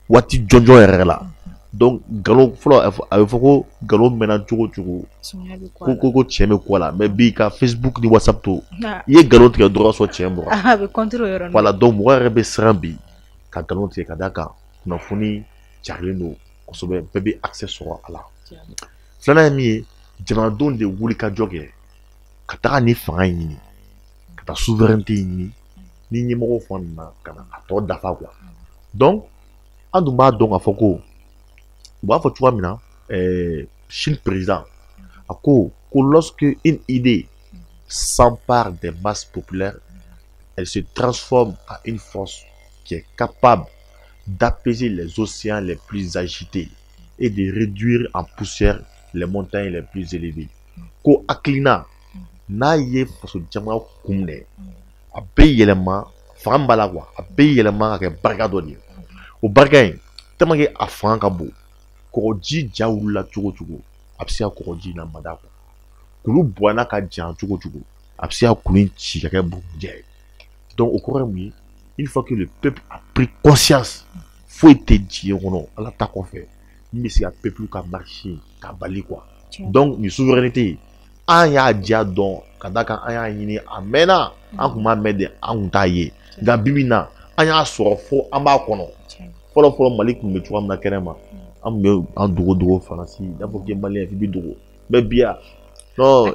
waati jɔnjɔn yɛrɛ la. Donc nkalon fɔlɔ, a bɛ fɔ ko nkalon mɛnna cogo cogo, ko tiɲɛ bɛ ko la, mais bi ka Facebook ni WhatsApp to, i ye nkalon tigɛ dɔrɔn sɔrɔ tiɲɛ bɔra. A bɛ contre o yɔrɔnin. Voilà, donc mɔgɔ yɛrɛ bɛ siran bi ka nkalon tigɛ ka d'a kan kunnafoni carilen don kosɛbɛ, bɛɛ bɛ accès sɔrɔ a la. Filanan ye min ye, jamanadenw de wuli ka jɔ kɛ ka taga ni fanga ɲini, ka taa souveraineté ɲini, ni ɲɛmɔgɔw fana nana ka na a tɔ dafa quoi. Donc an dun b'a dɔn k'a fɔ ko u b'a fɔ cogoya min na, Chine président a ko lorsque une idée s'empare des masses populaires, elle se transforme en une force qui est capable d'apaiser les océans les plus agités et de réduire en poussière les montagnes les plus élevées. Ko hakilina n'a ye faso jama kun minɛ, a bɛ yɛlɛma Fanga b'a la quoi, a bɛ yɛlɛma ka kɛ barika dɔ de ye. O barika in, tellement que a fanga ka bon, kɔgɔji ja wulila cogo o cogo, a bɛ se ka kɔgɔji lamada quoi. Kulu bɔnna ka jan cogo o cogo, a bɛ se ka kulu in ci ka kɛ bugujɛ ye. Donc o kɔrɔ ye mun ye? Une fois que le peuple a pris conscience, foyi tɛ diɲɛ kɔnɔ Ala ta kɔfɛ min bɛ se ka peuple ka marcher ka bali quoi. Donc nin souveraineté, an y'a diya dɔn ka d'a kan an y'a ɲini a mɛnna, an tun b'a mɛn de, an tun t'a ye. Nka bi bi in na, an y'a sɔrɔ fo an b'a kɔnɔ. Fɔlɔ fɔlɔ Mali tun bɛ cogoya min na kɛnɛ ma, an tun bɛ an dogo dogo Faransi, i b'a fɔ k'i ye Malien f'i b'i dogo. Mais bi yan, non,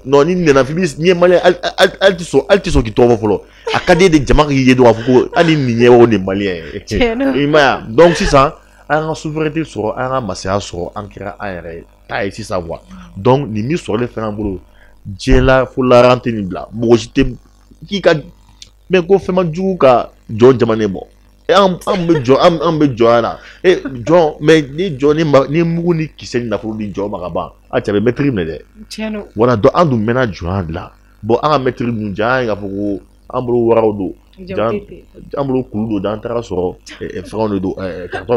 non, ni nana f'i b'i n'i ye Malien, hali tɛ sɔn, hali tɛ sɔn k'i tɔgɔ fɔ fɔlɔ. A ka di e de jama k'i ye dɔrɔn k'a fɔ ko hali ni nin ye o de Malien ye. I m'a ye wa? Donc sisan an ka souveraineté sɔrɔ, an ka masaya sɔrɔ, an kɛra an yɛrɛ ta ye sisan quoi. Donc nin min sɔrɔlen fɛnɛ an bolo, diɲɛ la fo laran tɛ nin bila. Mɔgɔ si tɛ k'i ka mais ko fɛn ma jugu ka jɔn jamana bɔ. An bɛ jɔn, an bɛ jɔnya la. E jɔn, mais ni jɔn ni ma ni mugu ni kisɛ ni nafolo di jɔn ma ka ban, a cɛ bɛ mɛtiri minɛ dɛ. Tiɲɛ don. Voilà, donc an dun mɛnna jɔnya de la. Bon, an ka mɛtiri ninnu jɔnya ye k'a fɔ ko an bolo waraw don, an bolo kulu don, an taara sɔrɔ fɛnw de don,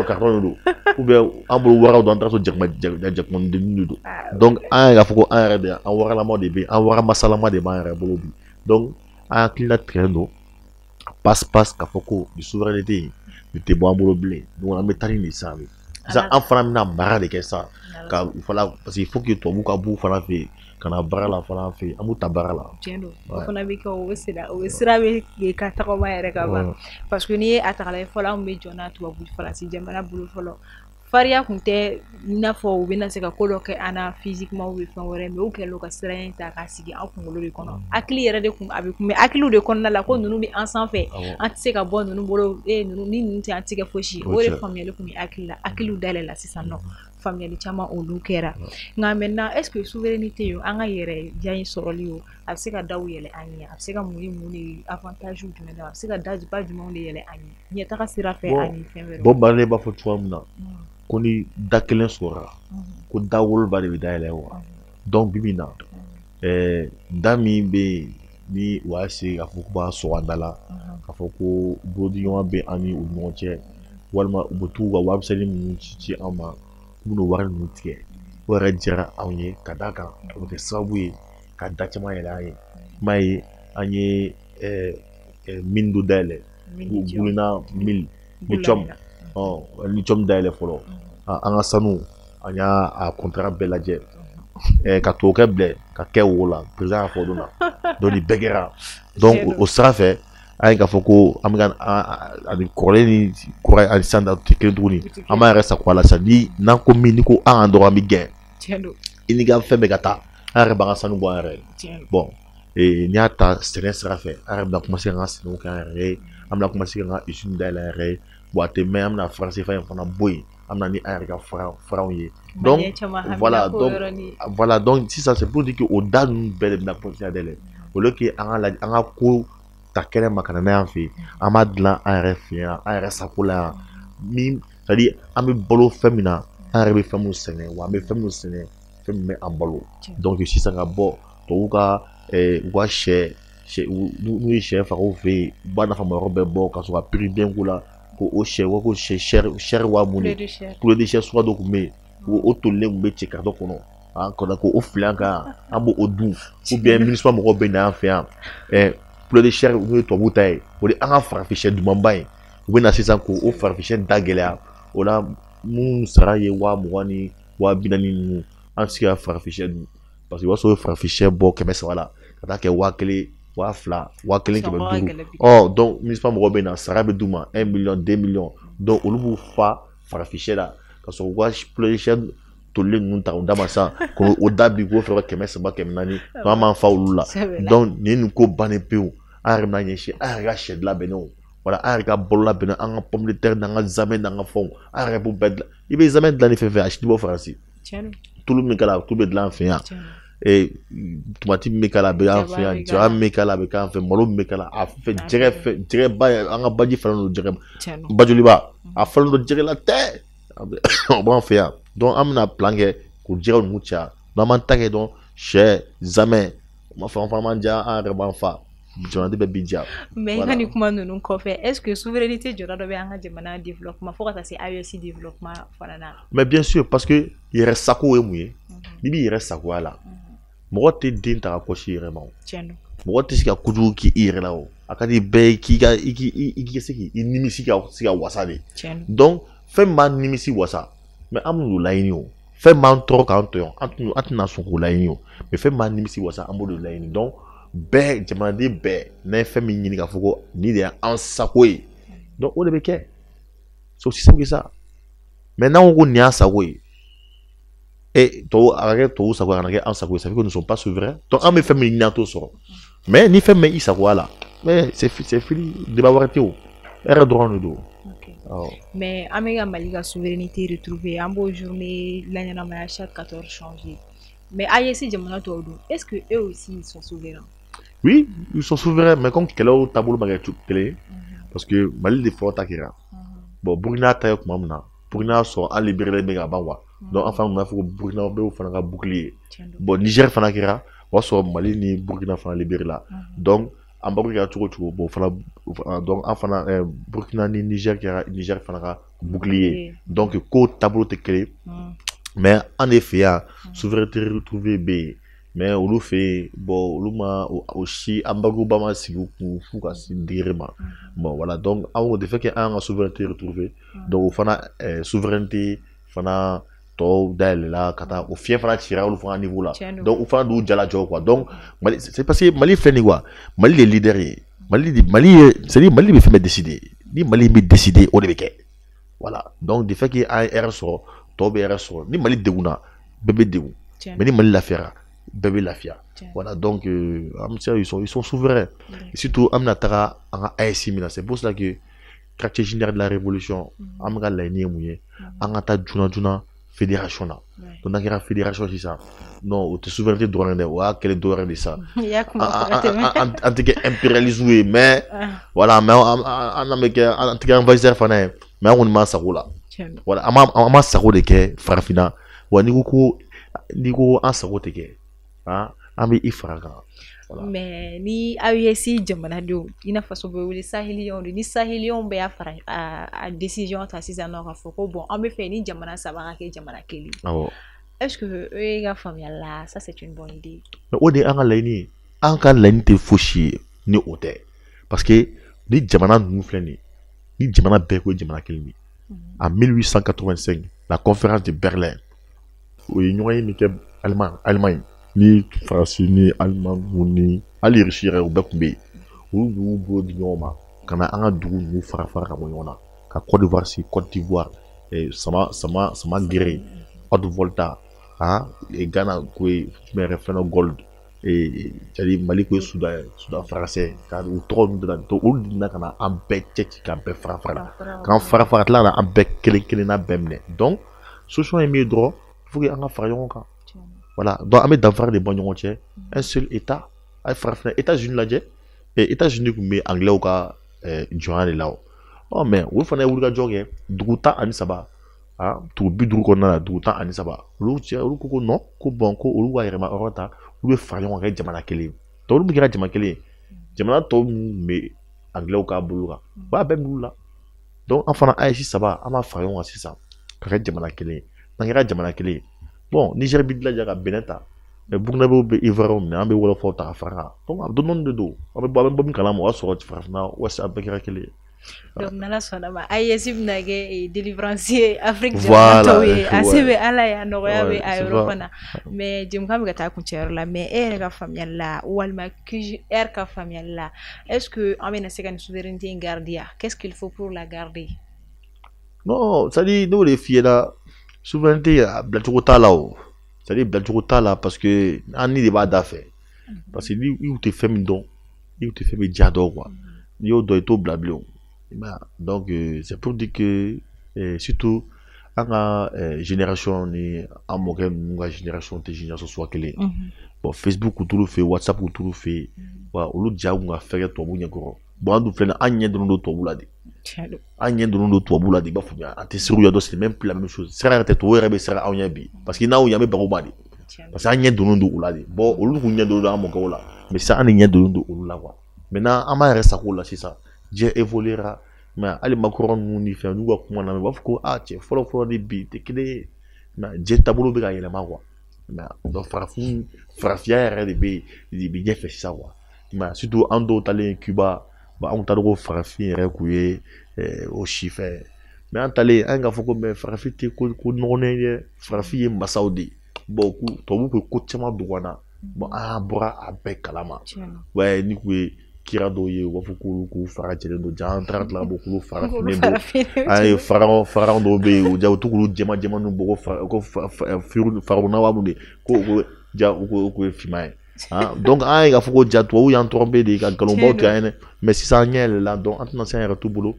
carton de don, ou bien an bolo waraw don, an taara sɔrɔ jakumadenninw de don. Donc an y'a fɔ ko an yɛrɛ de, an waralama de bɛ yen, an waramasalama de b'an yɛrɛ bolo bi. Donc an hakilina tigɛlen don passe-passe k'a fɔ ko nin souveraineté in nin tɛ bɔ an bolo bilen. Donc an bɛ taa ni nin sisan de. Sisan an fana bɛna mara de kɛ sisan ka fana, parce que il faut que tubabuw ka b'u fana fɛ yen ka na baara la fana fɛ yen, an b'u ta baara la. Tiɲɛ don, o fana bɛ kɛ, o sira o sira bɛ ka tagama yɛrɛ ka ban. Parce que n'i ye a ta k'a lajɛ fɔlɔ, an tun bɛ jɔn na tubabu Faransi jamana bolo fɔlɔ. Fariya tun tɛ i n'a fɔ u bɛna se ka ko dɔ kɛ an na physiquement ou fɛn wɛrɛ, mais u kɛlen don ka sira in ta k'a sigi an kunkolo de kɔnɔ. Hakili yɛrɛ de kun a bɛ kun bɛ hakiliw de kɔnɔna la ko ninnu bɛ an sanfɛ, an tɛ se ka bɔ ninnu bolo, ninnu ni ninnu tɛ an tɛ se ka fosi. O de faamuyali kun bɛ hakili la, hakiliw dayɛlɛla sisan nɔ, faamuyali caman olu kɛra. Nka maintenant, est ce que souveraineté ye an ka yɛrɛ diya in sɔrɔli o, a bɛ se ka daw yɛlɛ an ɲɛ, a bɛ se ka mun ni mun de avantage jumɛn, a bɛ se ka ba jumɛnw de yɛlɛ an ɲɛ ɲɛtaga sira fɛ ani fɛn wɛrɛw? Bon, Bale b'a fɔ cogoya min na, ko ni da kelen sɔrɔla, ko da 7 de bɛ dayɛlɛ wa. Donc bi bi in na, da min bɛ yen ni u y'a se k'a fɔ k'u b'a sɔgɔ an da la, k'a fɔ ko bolodiɲɔgɔn bɛ an ni u ni ɲɔgɔn cɛ, walima u bɛ t'u ka warimisɛnnin ninnu ci ci an ma, k'u bɛn'o wari ninnu tigɛ, o yɛrɛ diyara anw ye ka d'a kan o bɛ kɛ sababu ye ka da caman yɛlɛ an ye. I m'a ye, an ye mine dɔ dayɛlɛ, Gulina mine, lithium, lithium dayɛlɛ fɔlɔ. An ka sanu, an y'a contrat bɛɛ lajɛ, ka tubabukɛ bila ka kɛ wo la, président y'a fɔ o don na. Donc nin bɛɛ kɛra. Donc o sira fɛ, an ye k'a fɔ ko an bɛ ka ani kɔrɔlen ni kura ani sisan ta tɛ kelen tuguni. An b'an yɛrɛ sago a la sisan, ni n'an ko min, ni ko an dɔrɔn an bɛ gɛn. I n'i ka fɛn bɛɛ ka taa, an yɛrɛ b'an ka sanu bɔ an yɛrɛ ye. Bon, n'i y'a ta sɛnɛ sira fɛ, an yɛrɛ bɛna commencer k'an ka sɛnɛw kɛ an yɛrɛ ye, an bɛna commencer k'an ka usine dayɛlɛ an yɛrɛ ye. Bon, a tɛ mɛn, an bɛna franc CFA in fana bɔ yen, an bɛna ni an yɛrɛ ka franc ye. Donc voilà, donc voilà, donc sisan c'est pour dire que o da ninnu bɛɛ de bɛna commencer ka dayɛlɛ. Au lieu que an ka lajɛ, an ka ko ta kɛnɛ ma ka na n'a y'an fɛ yen, an b'a dilan an yɛrɛ fɛ yan, an yɛrɛ sago la yan. Min, c'est à dire an bɛ balo fɛn min na, an yɛrɛ bɛ fɛn min sɛnɛ, wa an bɛ fɛn min sɛnɛ, fɛn min bɛ an balo. Donc sisan ka bɔ tubabuw ka u ka sɛ n'u ye sɛ faga u fɛ yen, u b'a nafama yɔrɔ bɛɛ bɔ ka sɔrɔ ka prix den k'u la, ko o sɛ ko sɛ wa mun de poulet de chair suguya dɔ tun bɛ yen, o tolilen tun bɛ cɛ carton kɔnɔ, an kɔnɔ ko o fili an kan, an b'o dun. Ou bien MINUSMA mɔgɔw bɛ na an fɛ yan, poulet de chair n'o ye tubabuw ta ye, o de an ka farafin sɛ dumanba ye, u bɛ na sisan k'o farafin sɛ da gɛlɛya. O la minnu sara ye 20,000 ni 40,000 ninnu, an tɛ se ka farafin sɛ dun, parce que o b'a sɔrɔ farafin sɛ bɔ 300 la ka taa kɛ 1,000, 2,000, 1,500. Ɔ donc MINUSMA mɔgɔw bɛ na, sara bɛ d'u ma 1 million, 2 millions. Donc olu b'u fa farafin sɛ la ka sɔrɔ u ka poulet de chair tolilen ninnu ta k'o d'a ma sisan, k'o da bi k'o feere 300, 400, donc an b'an fa olu la. Donc nin ko bannen pewu, an yɛrɛ bɛna ɲɛsin an yɛrɛ ka sɛ labɛnnenw, wala an yɛrɛ ka balo labɛnnen, an ka pomme de terre n'an ka zamɛ n'an ka fɛnw, an yɛrɛ b'o bɛɛ dilan. I bɛ zamɛ dilan ni fɛn fɛn, a si tɛ bɔ Faransi. Tulu min k'a la, tulu bɛ dilan an fɛ yan. Tomati min bɛ k'a la, a bɛ an fɛ yan. Jaba min bɛ k'a la, a bɛ k'an fɛ. Malo min bɛ k'a la, a fɛn jɛgɛ fɛn jɛgɛba, an ka baji falen don jɛgɛ, bajoliba a falen don jɛgɛ la tɛ, o b'an fɛ yan. Donc an bɛna plan kɛ k'o jɛgɛw ninnu caya. Donc an b'an ta kɛ dɔrɔn sɛ, zamɛ, o ma fɔ an fana b'an diya, an yɛrɛ b'an fa. Jamanaden bɛɛ b'i diya. Mais i ka nin kuma ninnu kɔfɛ, est ce que souveraineté jɔda dɔ bɛ an ka jamana développement fo ka taa se AES développement fana na? Mais bien sûr, parce que yɛrɛ sago ye mun ye? N'i b'i yɛrɛ sagoya la, mɔgɔ tɛ den ta ka kɔsi i yɛrɛ ma o. Mɔgɔ tɛ se ka kojugu k'i yɛrɛ la o. A ka di bɛɛ ye k'i ka i k'i se k'i nimisi ka se ka wasa de. Donc fɛn min b'an nimisi wasa, mais an b'o laɲini o. Fɛn b'an tɔɔrɔ k'an tɔɲɔ, an tɛna sɔn k'o laɲini o. Mais fɛn b'an nimisi wasa, an b'o de laɲini. Donc bɛɛ, jamanaden bɛɛ n'a ye fɛn min ɲini k'a fɔ ko nin de y'an sago ye, donc o de bɛ kɛ. C'est aussi simple que ça. Mais n'an ko ko nin y'an sago ye, et tɔw a ka kɛ tɔw sago ye, a kana kɛ an sago ye, ça veut dire que nous ne sommes pas souverains. Donc an bɛ fɛn min ɲini, an t'o sɔrɔ. Mais ni fɛn min i sagoya la, mais c'est fini, débat wɛrɛ tɛ o, e yɛrɛ dɔrɔn de don. Mais an bɛ ka Mali ka souveraineté retrouver, an b'o journée laɲɛnamaya chaque 14 janvier. Mais AES jamana tɔw dun, est-ce que eux aussi ils sont souverains? Oui, ils sont souverains, mais comme kɛlɛw taabolo ma kɛ kelen ye, parce que Mali de fɔlɔ ta kɛra. Bon, Burkina ta ye tuma min na, Burkina sɔrɔ an libéré bɛ ka ban quoi. Donc an fana tun b'a fɔ ko Burkina bɛɛ fana ka bouclier. Bon, Niger fana kɛra, o y'a sɔrɔ Mali ni Burkina fana libéré la. Donc an baro kɛra cogo cogo, bon fana, donc an fana Burkina ni Niger kɛra Niger fana ka bouclier. Donc ko taabolo tɛ kelen, mais an de fɛ yan souveraineté retrouvée bɛ yen. Mais olu fɛ yen, bon, olu ma o si embargo ba ma sigi u kun f'u ka se degré ma. Bon voilà, donc an ko de fait que an ka souveraineté retrouvée, donc o fana souveraineté fana tɔw dayɛlɛla ka taa o fiɲɛ fana cira olu fana niveau la. Donc o fana d'u jalajɔ quoi. Donc Mali, c'est parce que Mali filɛ nin quoi, Mali de leader ye. Mali de, Mali ye, c'est à dire Mali bɛ fɛn bɛɛ décider. Ni Mali bɛ décider, o de bɛ kɛ. Voilà, donc de fait que an ye hɛrɛ sɔrɔ, tɔw bɛ hɛrɛ sɔrɔ. Ni Mali degunna, bɛɛ bɛ degun. Mais ni Mali lafiyara, bɛɛ bɛ lafiya. Voilà, donc ils sont souverains. Et surtout an bɛna taga an ka AES min na, c'est pour cela que quartier général de la révolution, an bɛ ka laɲini ye mun ye? An ka taa joona joona fédération na. Donc n'a kɛra fédération sisan, non, o tɛ souveraineté dɔrɔn ye dɛ, o y'a kɛlen dɔ wɛrɛ de sa. An tɛ kɛ impérialisme ye, mais voilà, mais an bɛ kɛ, an tɛ kɛ envahisseur fana ye, mais an kɔni m'an sago la. Voilà, an ma sago de kɛ farafinna. Wa n'i ko an sago tɛ kɛ, an bɛ i fara kan. Mais ni AES jamanadenw, i n'a fɔ bɛ wele saheliɲɔgɔnw de, ni saheliɲɔgɔnw bɛɛ y'a fara a décision ta sisan nɔ k'a fɔ ko bon, an bɛ fɛ ni jamana saba ka kɛ jamana kelen. Awɔ. Est-ce que e ka faamuya la, ça c'est une bonne idée? Mais o de ye an ka laɲini ye. An ka laɲini tɛ fosi ye ni o tɛ, parce que ni jamana ninnu filɛ nin ye, ni jamana bɛɛ ko jamana kelen de ye. En 1885, la conférence de Berlin, o ye ɲɔgɔn ye min kɛ Allemagne ni Faransi ni Allemagne ni hali Russie yɛrɛ, o bɛɛ tun bɛ yen. Olu y'u bolo di ɲɔgɔn ma ka na an ka dugu ninnu fara fara ka bɔ ɲɔgɔn na, ka Côte d'Ivoire sigi, Côte d'Ivoire, Sama Sama Gere, Haute-Volta, Ghana ko ye jumɛn yɛrɛ fɛn dɔ Gold, c'est-à-dire Mali ko ye Soudan ye, Soudan français, ka u tɔgɔ ninnu da, olu nana ka na an bɛɛ cɛ ci k'an bɛɛ fara fara, k'an fara fara, ka tila ka na an bɛɛ kelen kelenna bɛɛ minɛ. Donc solution ye min ye dɔrɔn, il faut que an ka fara ɲɔgɔn kan. Voilà, donc an bɛ danfara de bɔ ɲɔgɔn cɛ. Un seul état, a ye farafinna États-Unis lajɛ. États-Unis tun bɛ anglais ka jɔnya de la o. Ɔ mais olu fana ye wulikajɔ kɛ dugu 13, dugu 50 kɔnɔna na, dugu 13, olu cɛ olu ko ko non, ko bon, ko olu ka yɛrɛma hɔrɔn ta, olu bɛ fara ɲɔgɔn kan kɛ jamana kelen ye. Donc olu bɛ kɛra jamana kelen ye, jamana tɔw minnu bɛ anglais ka bolo kan, o y'a bɛɛ minnu la. Donc an fana AES saba, an b'a fara ɲɔgɔn kan sisan ka kɛ jamana kelen ye. N'an kɛra jamana kelen ye, bon, Niger bɛ jilaja ka Benin ta, mais Burkinabéw bɛ Ivoirienw minɛ, an bɛ wɔlɔfɔw ta ka fara kan. Donc dɔɔni de don, an bɛ bɔ min kalama, o y'a sɔrɔ farafinna ouest a bɛɛ kɛra kelen ye. Donc n'Ala sɔnna ma, AES bɛna kɛ délivrance ye Afrique jamana tɔw ye, a se bɛ Ala ye, a nɔgɔya bɛ a yɔrɔ fana. Mais jɛmukan bɛ ka taa kuncɛyɔrɔ la, mais e yɛrɛ ka faamuyali la, walima QGR ka faamuyali la, est-ce que an bɛna se ka nin souveraineté in garder? Qu'est-ce qu'il faut pour la garder? Non, c'est-à-dire n'o de f'i ɲɛna, souveraineté a bilacogo t'a la o. C'est-à-dire bilacogo t'a la, parce que an ni de b'a da fɛ. Parce que ni i tɛ fɛn min dɔn, i tɛ fɛn min diya dɔn quoi. N'i y'o dɔn, i t'o bila bilen o. Donc c'est pour dire que surtout an ka génération ni an mɔkɛ ninnu ka génération tɛ génération suguya kelen ye. Bon, Facebook t'olu fɛ yen, WhatsApp t'olu fɛ yen, wa olu ja kun ka fɛgɛ tubabu ɲɛkɔrɔ. Bon, an dun filɛ nin ye, an ɲɛ dɔnnen don tubabu la de. An ɲɛ donnen don tubabu la de, i b'a faamuya, an tɛ siran u ɲɛ dɔn, c'est même plus la même chose. Sira yɛrɛ tɛ, tubabu yɛrɛ bɛ siran anw ɲɛ bi, parce que n'aw ɲɛ, an bɛ baga u ma de, parce que an ɲɛ donnen don u la de. Bon, olu kun ɲɛ donnen don an mɔkɛw la, mais sisan an de ɲɛ donnen don olu la quoi. Maintenant an b'an yɛrɛ sago la sisan, diɲɛ évoluera, mais hali Macron ninnu ni fɛn n'u ka kuma na, u b'a fɔ ko aa cɛ, fɔlɔ fɔlɔ ni bi tɛ kelen ye, mais diɲɛ taabolo bɛ ka yɛlɛma quoi. Mais donc farafin, farafinya yɛrɛ de bɛ yen, de bɛ ɲɛfɛ sisan quoi. Mais surtout an dɔw talen Cuba, bon, anw t'a dɔn ko farafin yɛrɛ kun ye o si fɛn, mais an talen an k'a fɔ ko mais farafin tɛ ko nɔgɔlen ye dɛ, farafin ye masaw de ye. Bon, k'u tubabuw kun ye ko caman dogo an na, bon, an bɔra a bɛɛ kalama. Ouais, ni kun ye kira dɔw ye, u b'a fɔ k'olu k'u fara jɛlen don, ja an taara tila bɔ k'olu fara finnen don. An ye pharaon dɔw bɛ yen, o ja u to k'olu jɛman jɛmanninw bɔ ko fara ko farawuna wa mun de ko ja u ko ye finman ye. Ah, donc an ye k'a fɔ ko ja tubabuw y'an tromper de ka nkalonbaw tigɛ an ye dɛ, mais sisan an ɲɛ yɛlɛla, donc an tɛna se an yɛrɛ t'u bolo.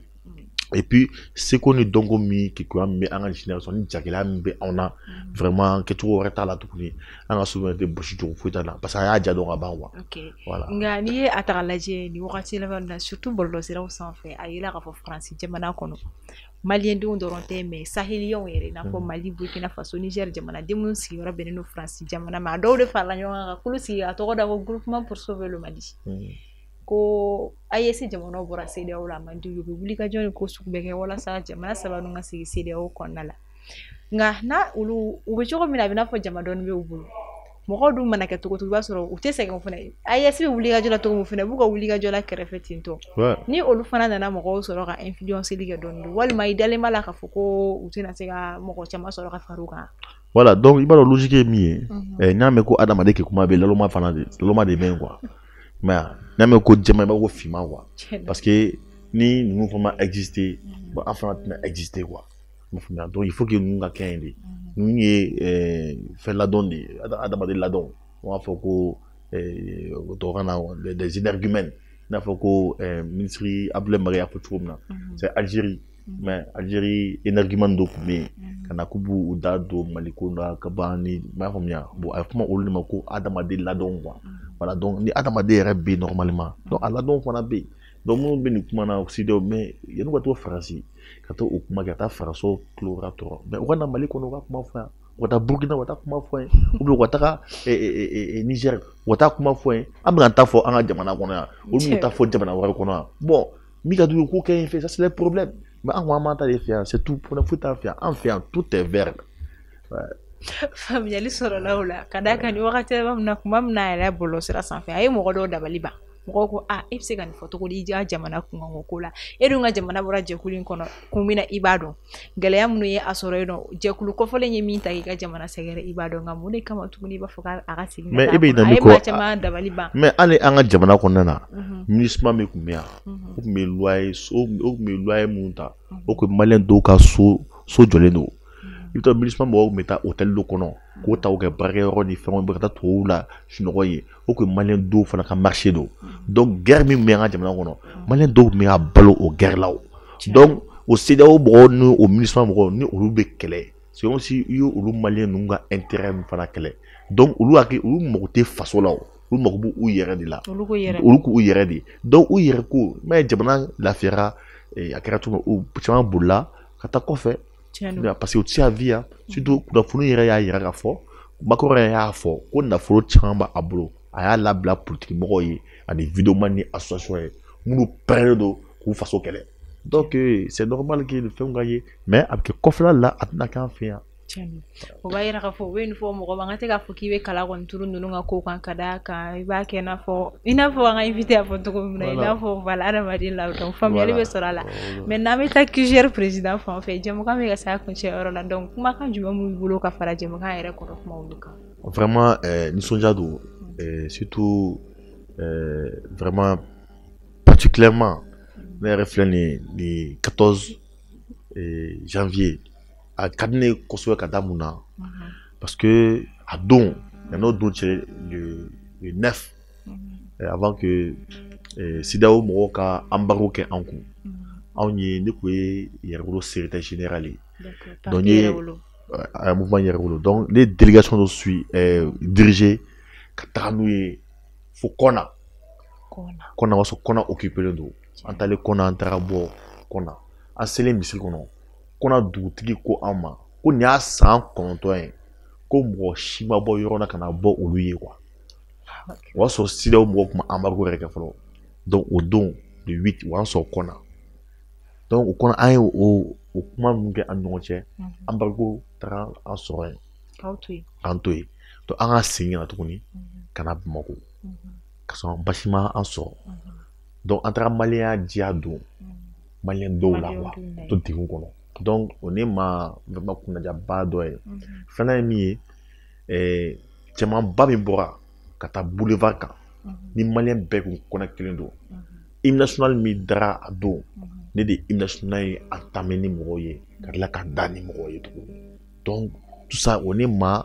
Et puis seko ni dɔnko min, kekuya min bɛ an ka génération ni jagɛlɛya min bɛ anw na, vraiment kɛcogo wɛrɛ t'a la tuguni, an ka souveraineté bɔsi cogo foyi t'a la, parce que an y'a ja dɔn ka ban quoi. Voilà. Nka n'i ye a ta k'a lajɛ nin wagati laban na, surtout bɔlɔlɔsiraw sanfɛ, a yira k'a fɔ Faransi jamana kɔnɔ, maliyɛndenw dɔrɔn tɛ, mais sahelienw yɛrɛ, i n'a fɔ Mali, Burkina Faso, Niger, jamanaden minnu sigiyɔrɔ bɛnnen don Faransi jamana ma, a dɔw de farala ɲɔgɔn kan ka kulu sigi a tɔgɔ da ko Groupement pour sauver le Mali, ko AES jamanaw bɔra CEDEAO la, a man di u ye, u bɛ wulikajɔ ni ko sugu bɛɛ kɛ walasa jamana saba ninnu ka sigi CEDEAO kɔnɔna la. Nka n'a olu u bɛ cogo min na, a bɛ n'a fɔ jama dɔɔni bɛ u bolo, mɔgɔw dun mana kɛ cogo cogo, i b'a sɔrɔ u tɛ sɛgɛn fana. AES bɛ wulikajɔ la cogo min fana, u b'u ka wulikajɔ la kɛrɛfɛ ten tɔ. Ni olu fana nana mɔgɔw sɔrɔ ka influence kɛ dɔɔni, walima i dalen b'a la k'a fɔ ko u tɛna se ka mɔgɔ caman sɔrɔ ka far'u kan? Voilà, donc i b'a dɔn logique ye min ye, n'i y'a mɛn ko adamaden kɛ kuma bɛ yen, laloma fana de, laloma de bɛ yen quoi. Mais n'i y'a mɛn ko jɛman, i b'a fɔ ko finman quoi. Parce que ni ninnu fana ma exister, bon, an fana tɛna exister quoi. I m'a faamuya? Donc il faut que ninnu ka kɛ yen de. Ninnu ye fɛn ladɔn de ye, adamaden ladɔn. On b'a fɔ ko tubabukan na des énergumènes, i n'a fɔ ko ministre Abdoulaye Maïga y'a fɔ cogo min na, c'est Algérie. Mais Algérie énergumène dɔ tun bɛ yen ka na k'u b'u da don Mali ko la ka ban ni, i m'a faamuya? Bon, a bɛ fɔ olu de ma ko adamaden ladɔn quoi. Voilà, donc ni adamaden yɛrɛ bɛ yen normalement, donc a ladɔn fana bɛ yen. Donc minnu bɛ nin kuma na CEDEAO, mais yan'u ka to Faransi ka taa o kuma kɛ, ka taa Faransiw tulo ka tɔɔrɔ, mais u ka na Mali kɔnɔ, u ka kuma fɔ yan, u ka taa Burukina, u ka taa kuma fɔ yen, ou bien u ka taga Niger, u ka taa kuma fɔ yen. An bɛ ka taa fɔ an ka jamana kɔnɔ yan, olu b'u ta fɔ jamana wɛrɛ kɔnɔ yan. Bon, min ka d'u ye k'o kɛ yen fɛ, ça c'est le problème. Mais an ko an b'an ta de fɛ yan, c'est tout, problème foyi t'an fɛ yan, an fɛ yan tout est vert. Faamuyali sɔrɔla o la, ka d'a kan nin wagati laban min na, kuma min na a yɛrɛ bɔlɔlɔsira sanfɛ, a ye mɔgɔ dɔw dabali ban. Mɔgɔw ko a e bɛ se ka nin fɔ cogo di i ka jamana kunkanko ko la? E dun ka jamana bɔra jɛkulu in kɔnɔ kun min na, i b'a dɔn gɛlɛya minnu ye a sɔrɔ yen nɔ, jɛkulu kɔfɔlen ye min ta k'i ka jamana sɛgɛrɛ, i b'a dɔn. Nka mun de kama tuguni i b'a fɔ k'a ka segin? Mais e bɛ ɲinɛ a min ye kɔ, maa caman dabali ban. Mais hali an ka jamana kɔnɔna na, MINUSMA min tun bɛ yan, o tun bɛ loi ye, o tun bɛ loi ye mun ta, o tun bɛ maliyɛn dɔw ka so jɔlen don. I bɛ taa MINUSMA mɔgɔw tun bɛ taa hôtel dɔ kɔnɔ k'o ta k'o kɛ baarakɛyɔrɔ ni fɛnw bɛ ka taa tubabuw la sunɔgɔ ye, o tun ye maliyɛn dɔw fana ka marché don. Donc guerre min bɛ an ka jamana kɔnɔ, maliyɛn dɔw tun bɛ ka balo o guerre la o. Donc o CEDEAO mɔgɔw ni o MINUSMA mɔgɔw ni olu bɛ kɛlɛ, c'est comme si i ye olu maliyɛn ninnu ka intérêt min fana kɛlɛ. Donc olu hakili, olu mago tɛ faso la o, olu mago b'u yɛrɛ de la. Olu ko yɛrɛ. Olu k'u yɛrɛ de, donc u yɛrɛ ko mais jamana lafiyara, a kɛra cogo min, u caman bolila ka taa kɔfɛ. Tiɲɛ don. Parce que u tɛ se ka vi yan, surtout kunnafoni yɛrɛ y'a yira k'a fɔ Macron yɛrɛ y'a fɔ ko nafolo caman b'a bolo, a y'a labila politique mɔgɔw ye ani vidéoman ni association ye minnu pɛrɛnnen don k'u faso kɛlɛ. Donc c'est normal que nin fɛnw ka ye, mais a bɛ kɛ kɔfɛla la, a tɛna kɛ an fɛ yan. Tiɲɛ don. O b'a yira k'a fɔ u bɛ nin fɔ mɔgɔ ma, an ka tɛ k'a fɔ k'i bɛ kala kɔni turu ninnu ka ko kan, ka d'a kan i b'a kɛ i n'a fɔ an ka invité y'a fɔ cogo min na, i n'a fɔ voilà, adamaden la, donc faamuyali bɛ sɔrɔ a la. Mais n'an bɛ taa QGR président fan fɛ, jɛmukan bɛ ka se a kuncɛ yɔrɔ la, donc kumakan jumɛn b'u bolo ka fara jɛmukan yɛrɛ kɔrɔ kuma olu kan? Vraiment nisɔndiya don, surtout vraiment particulièrement ne yɛrɛ filɛ nin ye, nin 14 janvier a ka di ne ye kosɛbɛ. Ka da mun na? Parce que a don, yan'o don cɛ, le 9, avant que CEDEAO mɔgɔw ka embargo kɛ an kun, anw ye, ne kun ye Yɛrɛwolo secrétaire général ye. Donc n ye un mouvement Yɛrɛwolo, donc ne ye délégation dɔ suis dirigé ka taga n'u ye fo Kɔna. Kɔna, o b'a sɔrɔ Kɔna occupé don. An taalen Kɔna, an taara bɔ Kɔna, an selen misiri kɔnɔ, Kɔna dugutigi ko an ma ko nin y'a san 9 ye ko mɔgɔ si ma bɔ yɔrɔ la ka na bɔ olu ye quoi. O y'a sɔrɔ CEDEAO mɔgɔw tun ma embargo yɛrɛ kɛ fɔlɔ. Donc o don le 8 o y'an sɔrɔ kɔnɔ. Donc o kɔnɔ an ye o kuma ninnu kɛ an ni ɲɔgɔn cɛ, embargo taara an sɔrɔ yen. K'an to yen. Donc an ka segin ka na tuguni ka na Bamakɔ. Ka sɔrɔ basi ma an sɔrɔ. Donc an taara maliyɛnya diya don maliyɛn dɔw la quoi, to degun kɔnɔ. Donc o ne ma vraiment kunnadiyaba dɔ ye. Filanan ye min ye, cɛmanba min bɔra ka taa boulevard kan, ni maliyɛn bɛɛ kun connecté don. Hymne national min dara a don, ne de hymne national ye entamé ni mɔgɔw ye, ka tila ka da ni mɔgɔw ye tuguni. Donc tout ça o ne ma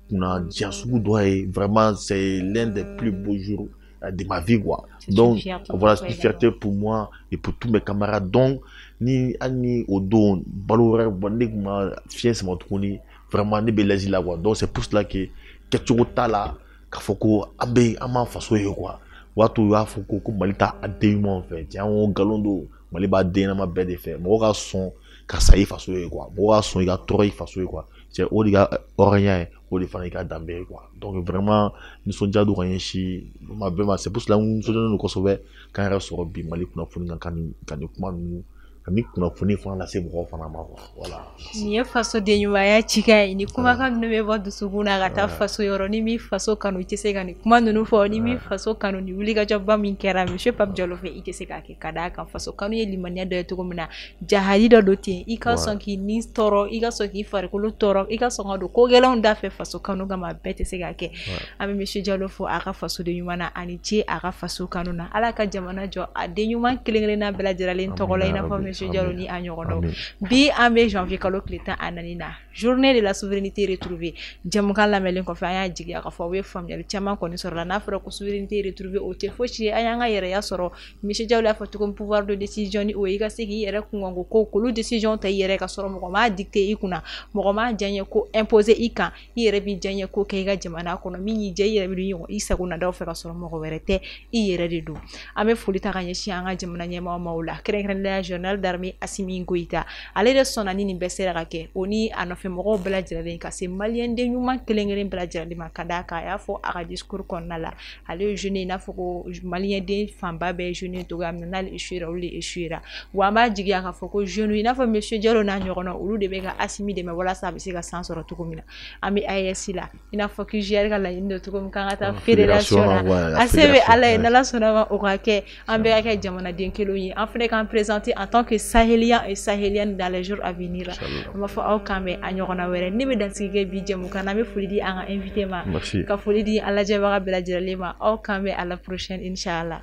kunnadiya sugu dɔ ye. Vraiment c'est l'un des plus beaux jours de ma vie quoi. Donc voilà, c'est une fierté pour moi et pour tous mes camarades. Donc ni hali ni o don balo wɛrɛ ne kun ma fiɲɛ sama tuguni, vraiment ne bɛ l'aise la quoi. Donc c'est pour cela que kɛcogo t'a la k'a fɔ ko an bɛ an m'an faso ye quoi. O b'a to u y'a fɔ ko Mali t'a den ɲumanw fɛ. Tiɲɛ o nkalon don, Mali b'a den ɲɛnama bɛɛ de fɛ. Mɔgɔ ka sɔn ka sa i faso ye quoi, mɔgɔ ka sɔn i ka tɔɔrɔ i faso ye quoi. Cɛ o de ka hɔrɔnya ye, o de fana i ka danbe ye quoi. Donc vraiment nisɔndiya don ka ɲɛsin bɛɛ ma. C'est pour cela n nisɔndiyalen don kosɛbɛ k'an yɛrɛ sɔrɔ bi Mali kunnafoni kan, ka nin kuma ninnu ka nin kunnafoni fana lase mɔgɔw fana ma quoi. Voilà. Nin ye fasoden ɲumanya cikan ye. Ni kumakan ninnu bɛ bɔ dusukun na ka taa faso yɔrɔ. Ni m'i faso kanu i tɛ se ka nin kuma ninnu fɔ. Ni m'i faso kanu, ni wulikajɔba min kɛra monsieur Pape Diallo fɛ, i tɛ se k'a kɛ. Ka d'a kan faso kanu ye limaniya dɔ ye cogo min na, jahadi dɔ don ten. I ka sɔn k'i ni tɔɔrɔ, i ka sɔn k'i farikolo tɔɔrɔ, i ka sɔn ka don ko gɛlɛnw da fɛ faso kanu kama, a bɛɛ tɛ se ka kɛ. An bɛ monsieur Diallo fo a ka fasoden ɲuman na, ani ce a ka faso kanu na. Ala ka jamana jɔ a den ɲuman kelen kelenna bɛɛ lajɛlen tɔgɔ la, i n'a fɔ monsieur Diallo ni a ɲɔgɔnnaw. Bi an bɛ janvier kalo tile 14 na, journée de la souveraineté retrouvée. Jɛmukan lamɛnlen kɔfɛ, an y'a jigiya k'a fɔ aw ye faamuyali caman kɔni sɔrɔ la. N'a fɔra ko souveraineté retrouvée, o tɛ fosi ye, an y'an ka yɛrɛya sɔrɔ. Monsieur Diallo y'a fɔ cogo min, pouvoir de décision ni o ye i ka se k'i yɛrɛ kunkanko ko k'olu décision ta i yɛrɛ ka sɔrɔ mɔgɔ m'a dicté i kunna, mɔgɔ m'a diyaɲɛ ko imposer i kan. I yɛrɛ b'i diyaɲɛ ko kɛ i ka jamana kɔnɔ, min y'i diya i yɛrɛ bɛ ɲɔgɔn i sago nadaw fɛ ka sɔrɔ mɔgɔ wɛrɛ tɛ, i yɛrɛ de don. An bɛ foli ta ka ɲɛsin an ka jamana ɲɛmaaw ma la, kɛrɛnkɛrɛnnenya général d'armée Assimi Goïta. Ale de sɔnna ni nin bɛɛ sera ka kɛ, o ni a nɔfɛ mɔgɔw bɛɛ lajɛlen, ka se maliyɛn den ɲuman kelen kelen bɛɛ lajɛlen ma. Ka d'a kan a y'a fɔ a ka discours kɔnɔna la, ale ye jeune, i n'a fɔ ko maliyɛn den fanba bɛɛ ye jeune cogoya min na, n'ale échouera olu de échouera. Wa an b'a jigiya k'a fɔ ko jeune i n'a fɔ monsieur Diallo n'a ɲɔgɔnna, olu de bɛ ka Assimi dɛmɛ walasa a bɛ se ka san sɔrɔ cogo min na. An bɛ AES la, i n'a fɔ QGR ka laɲini don cogo min k'an ka taa fédération na. A se bɛ Ala ye, n'Ala sɔnna ma o ka kɛ, an bɛɛ ka kɛ jamanaden kelenw ye. An fana k'an présenter en tant que sahélien et sahélienne dans les jours à venir. An b'a fɔ aw kan bɛn a ɲɔgɔnna wɛrɛ. Ne bɛ dansigi kɛ bi jɛmukan na. An bɛ foli di an ka invité ma, ka foli di an lajɛbaga bɛɛ lajɛlen ma. Aw kan bɛn à la prochaine inchallah.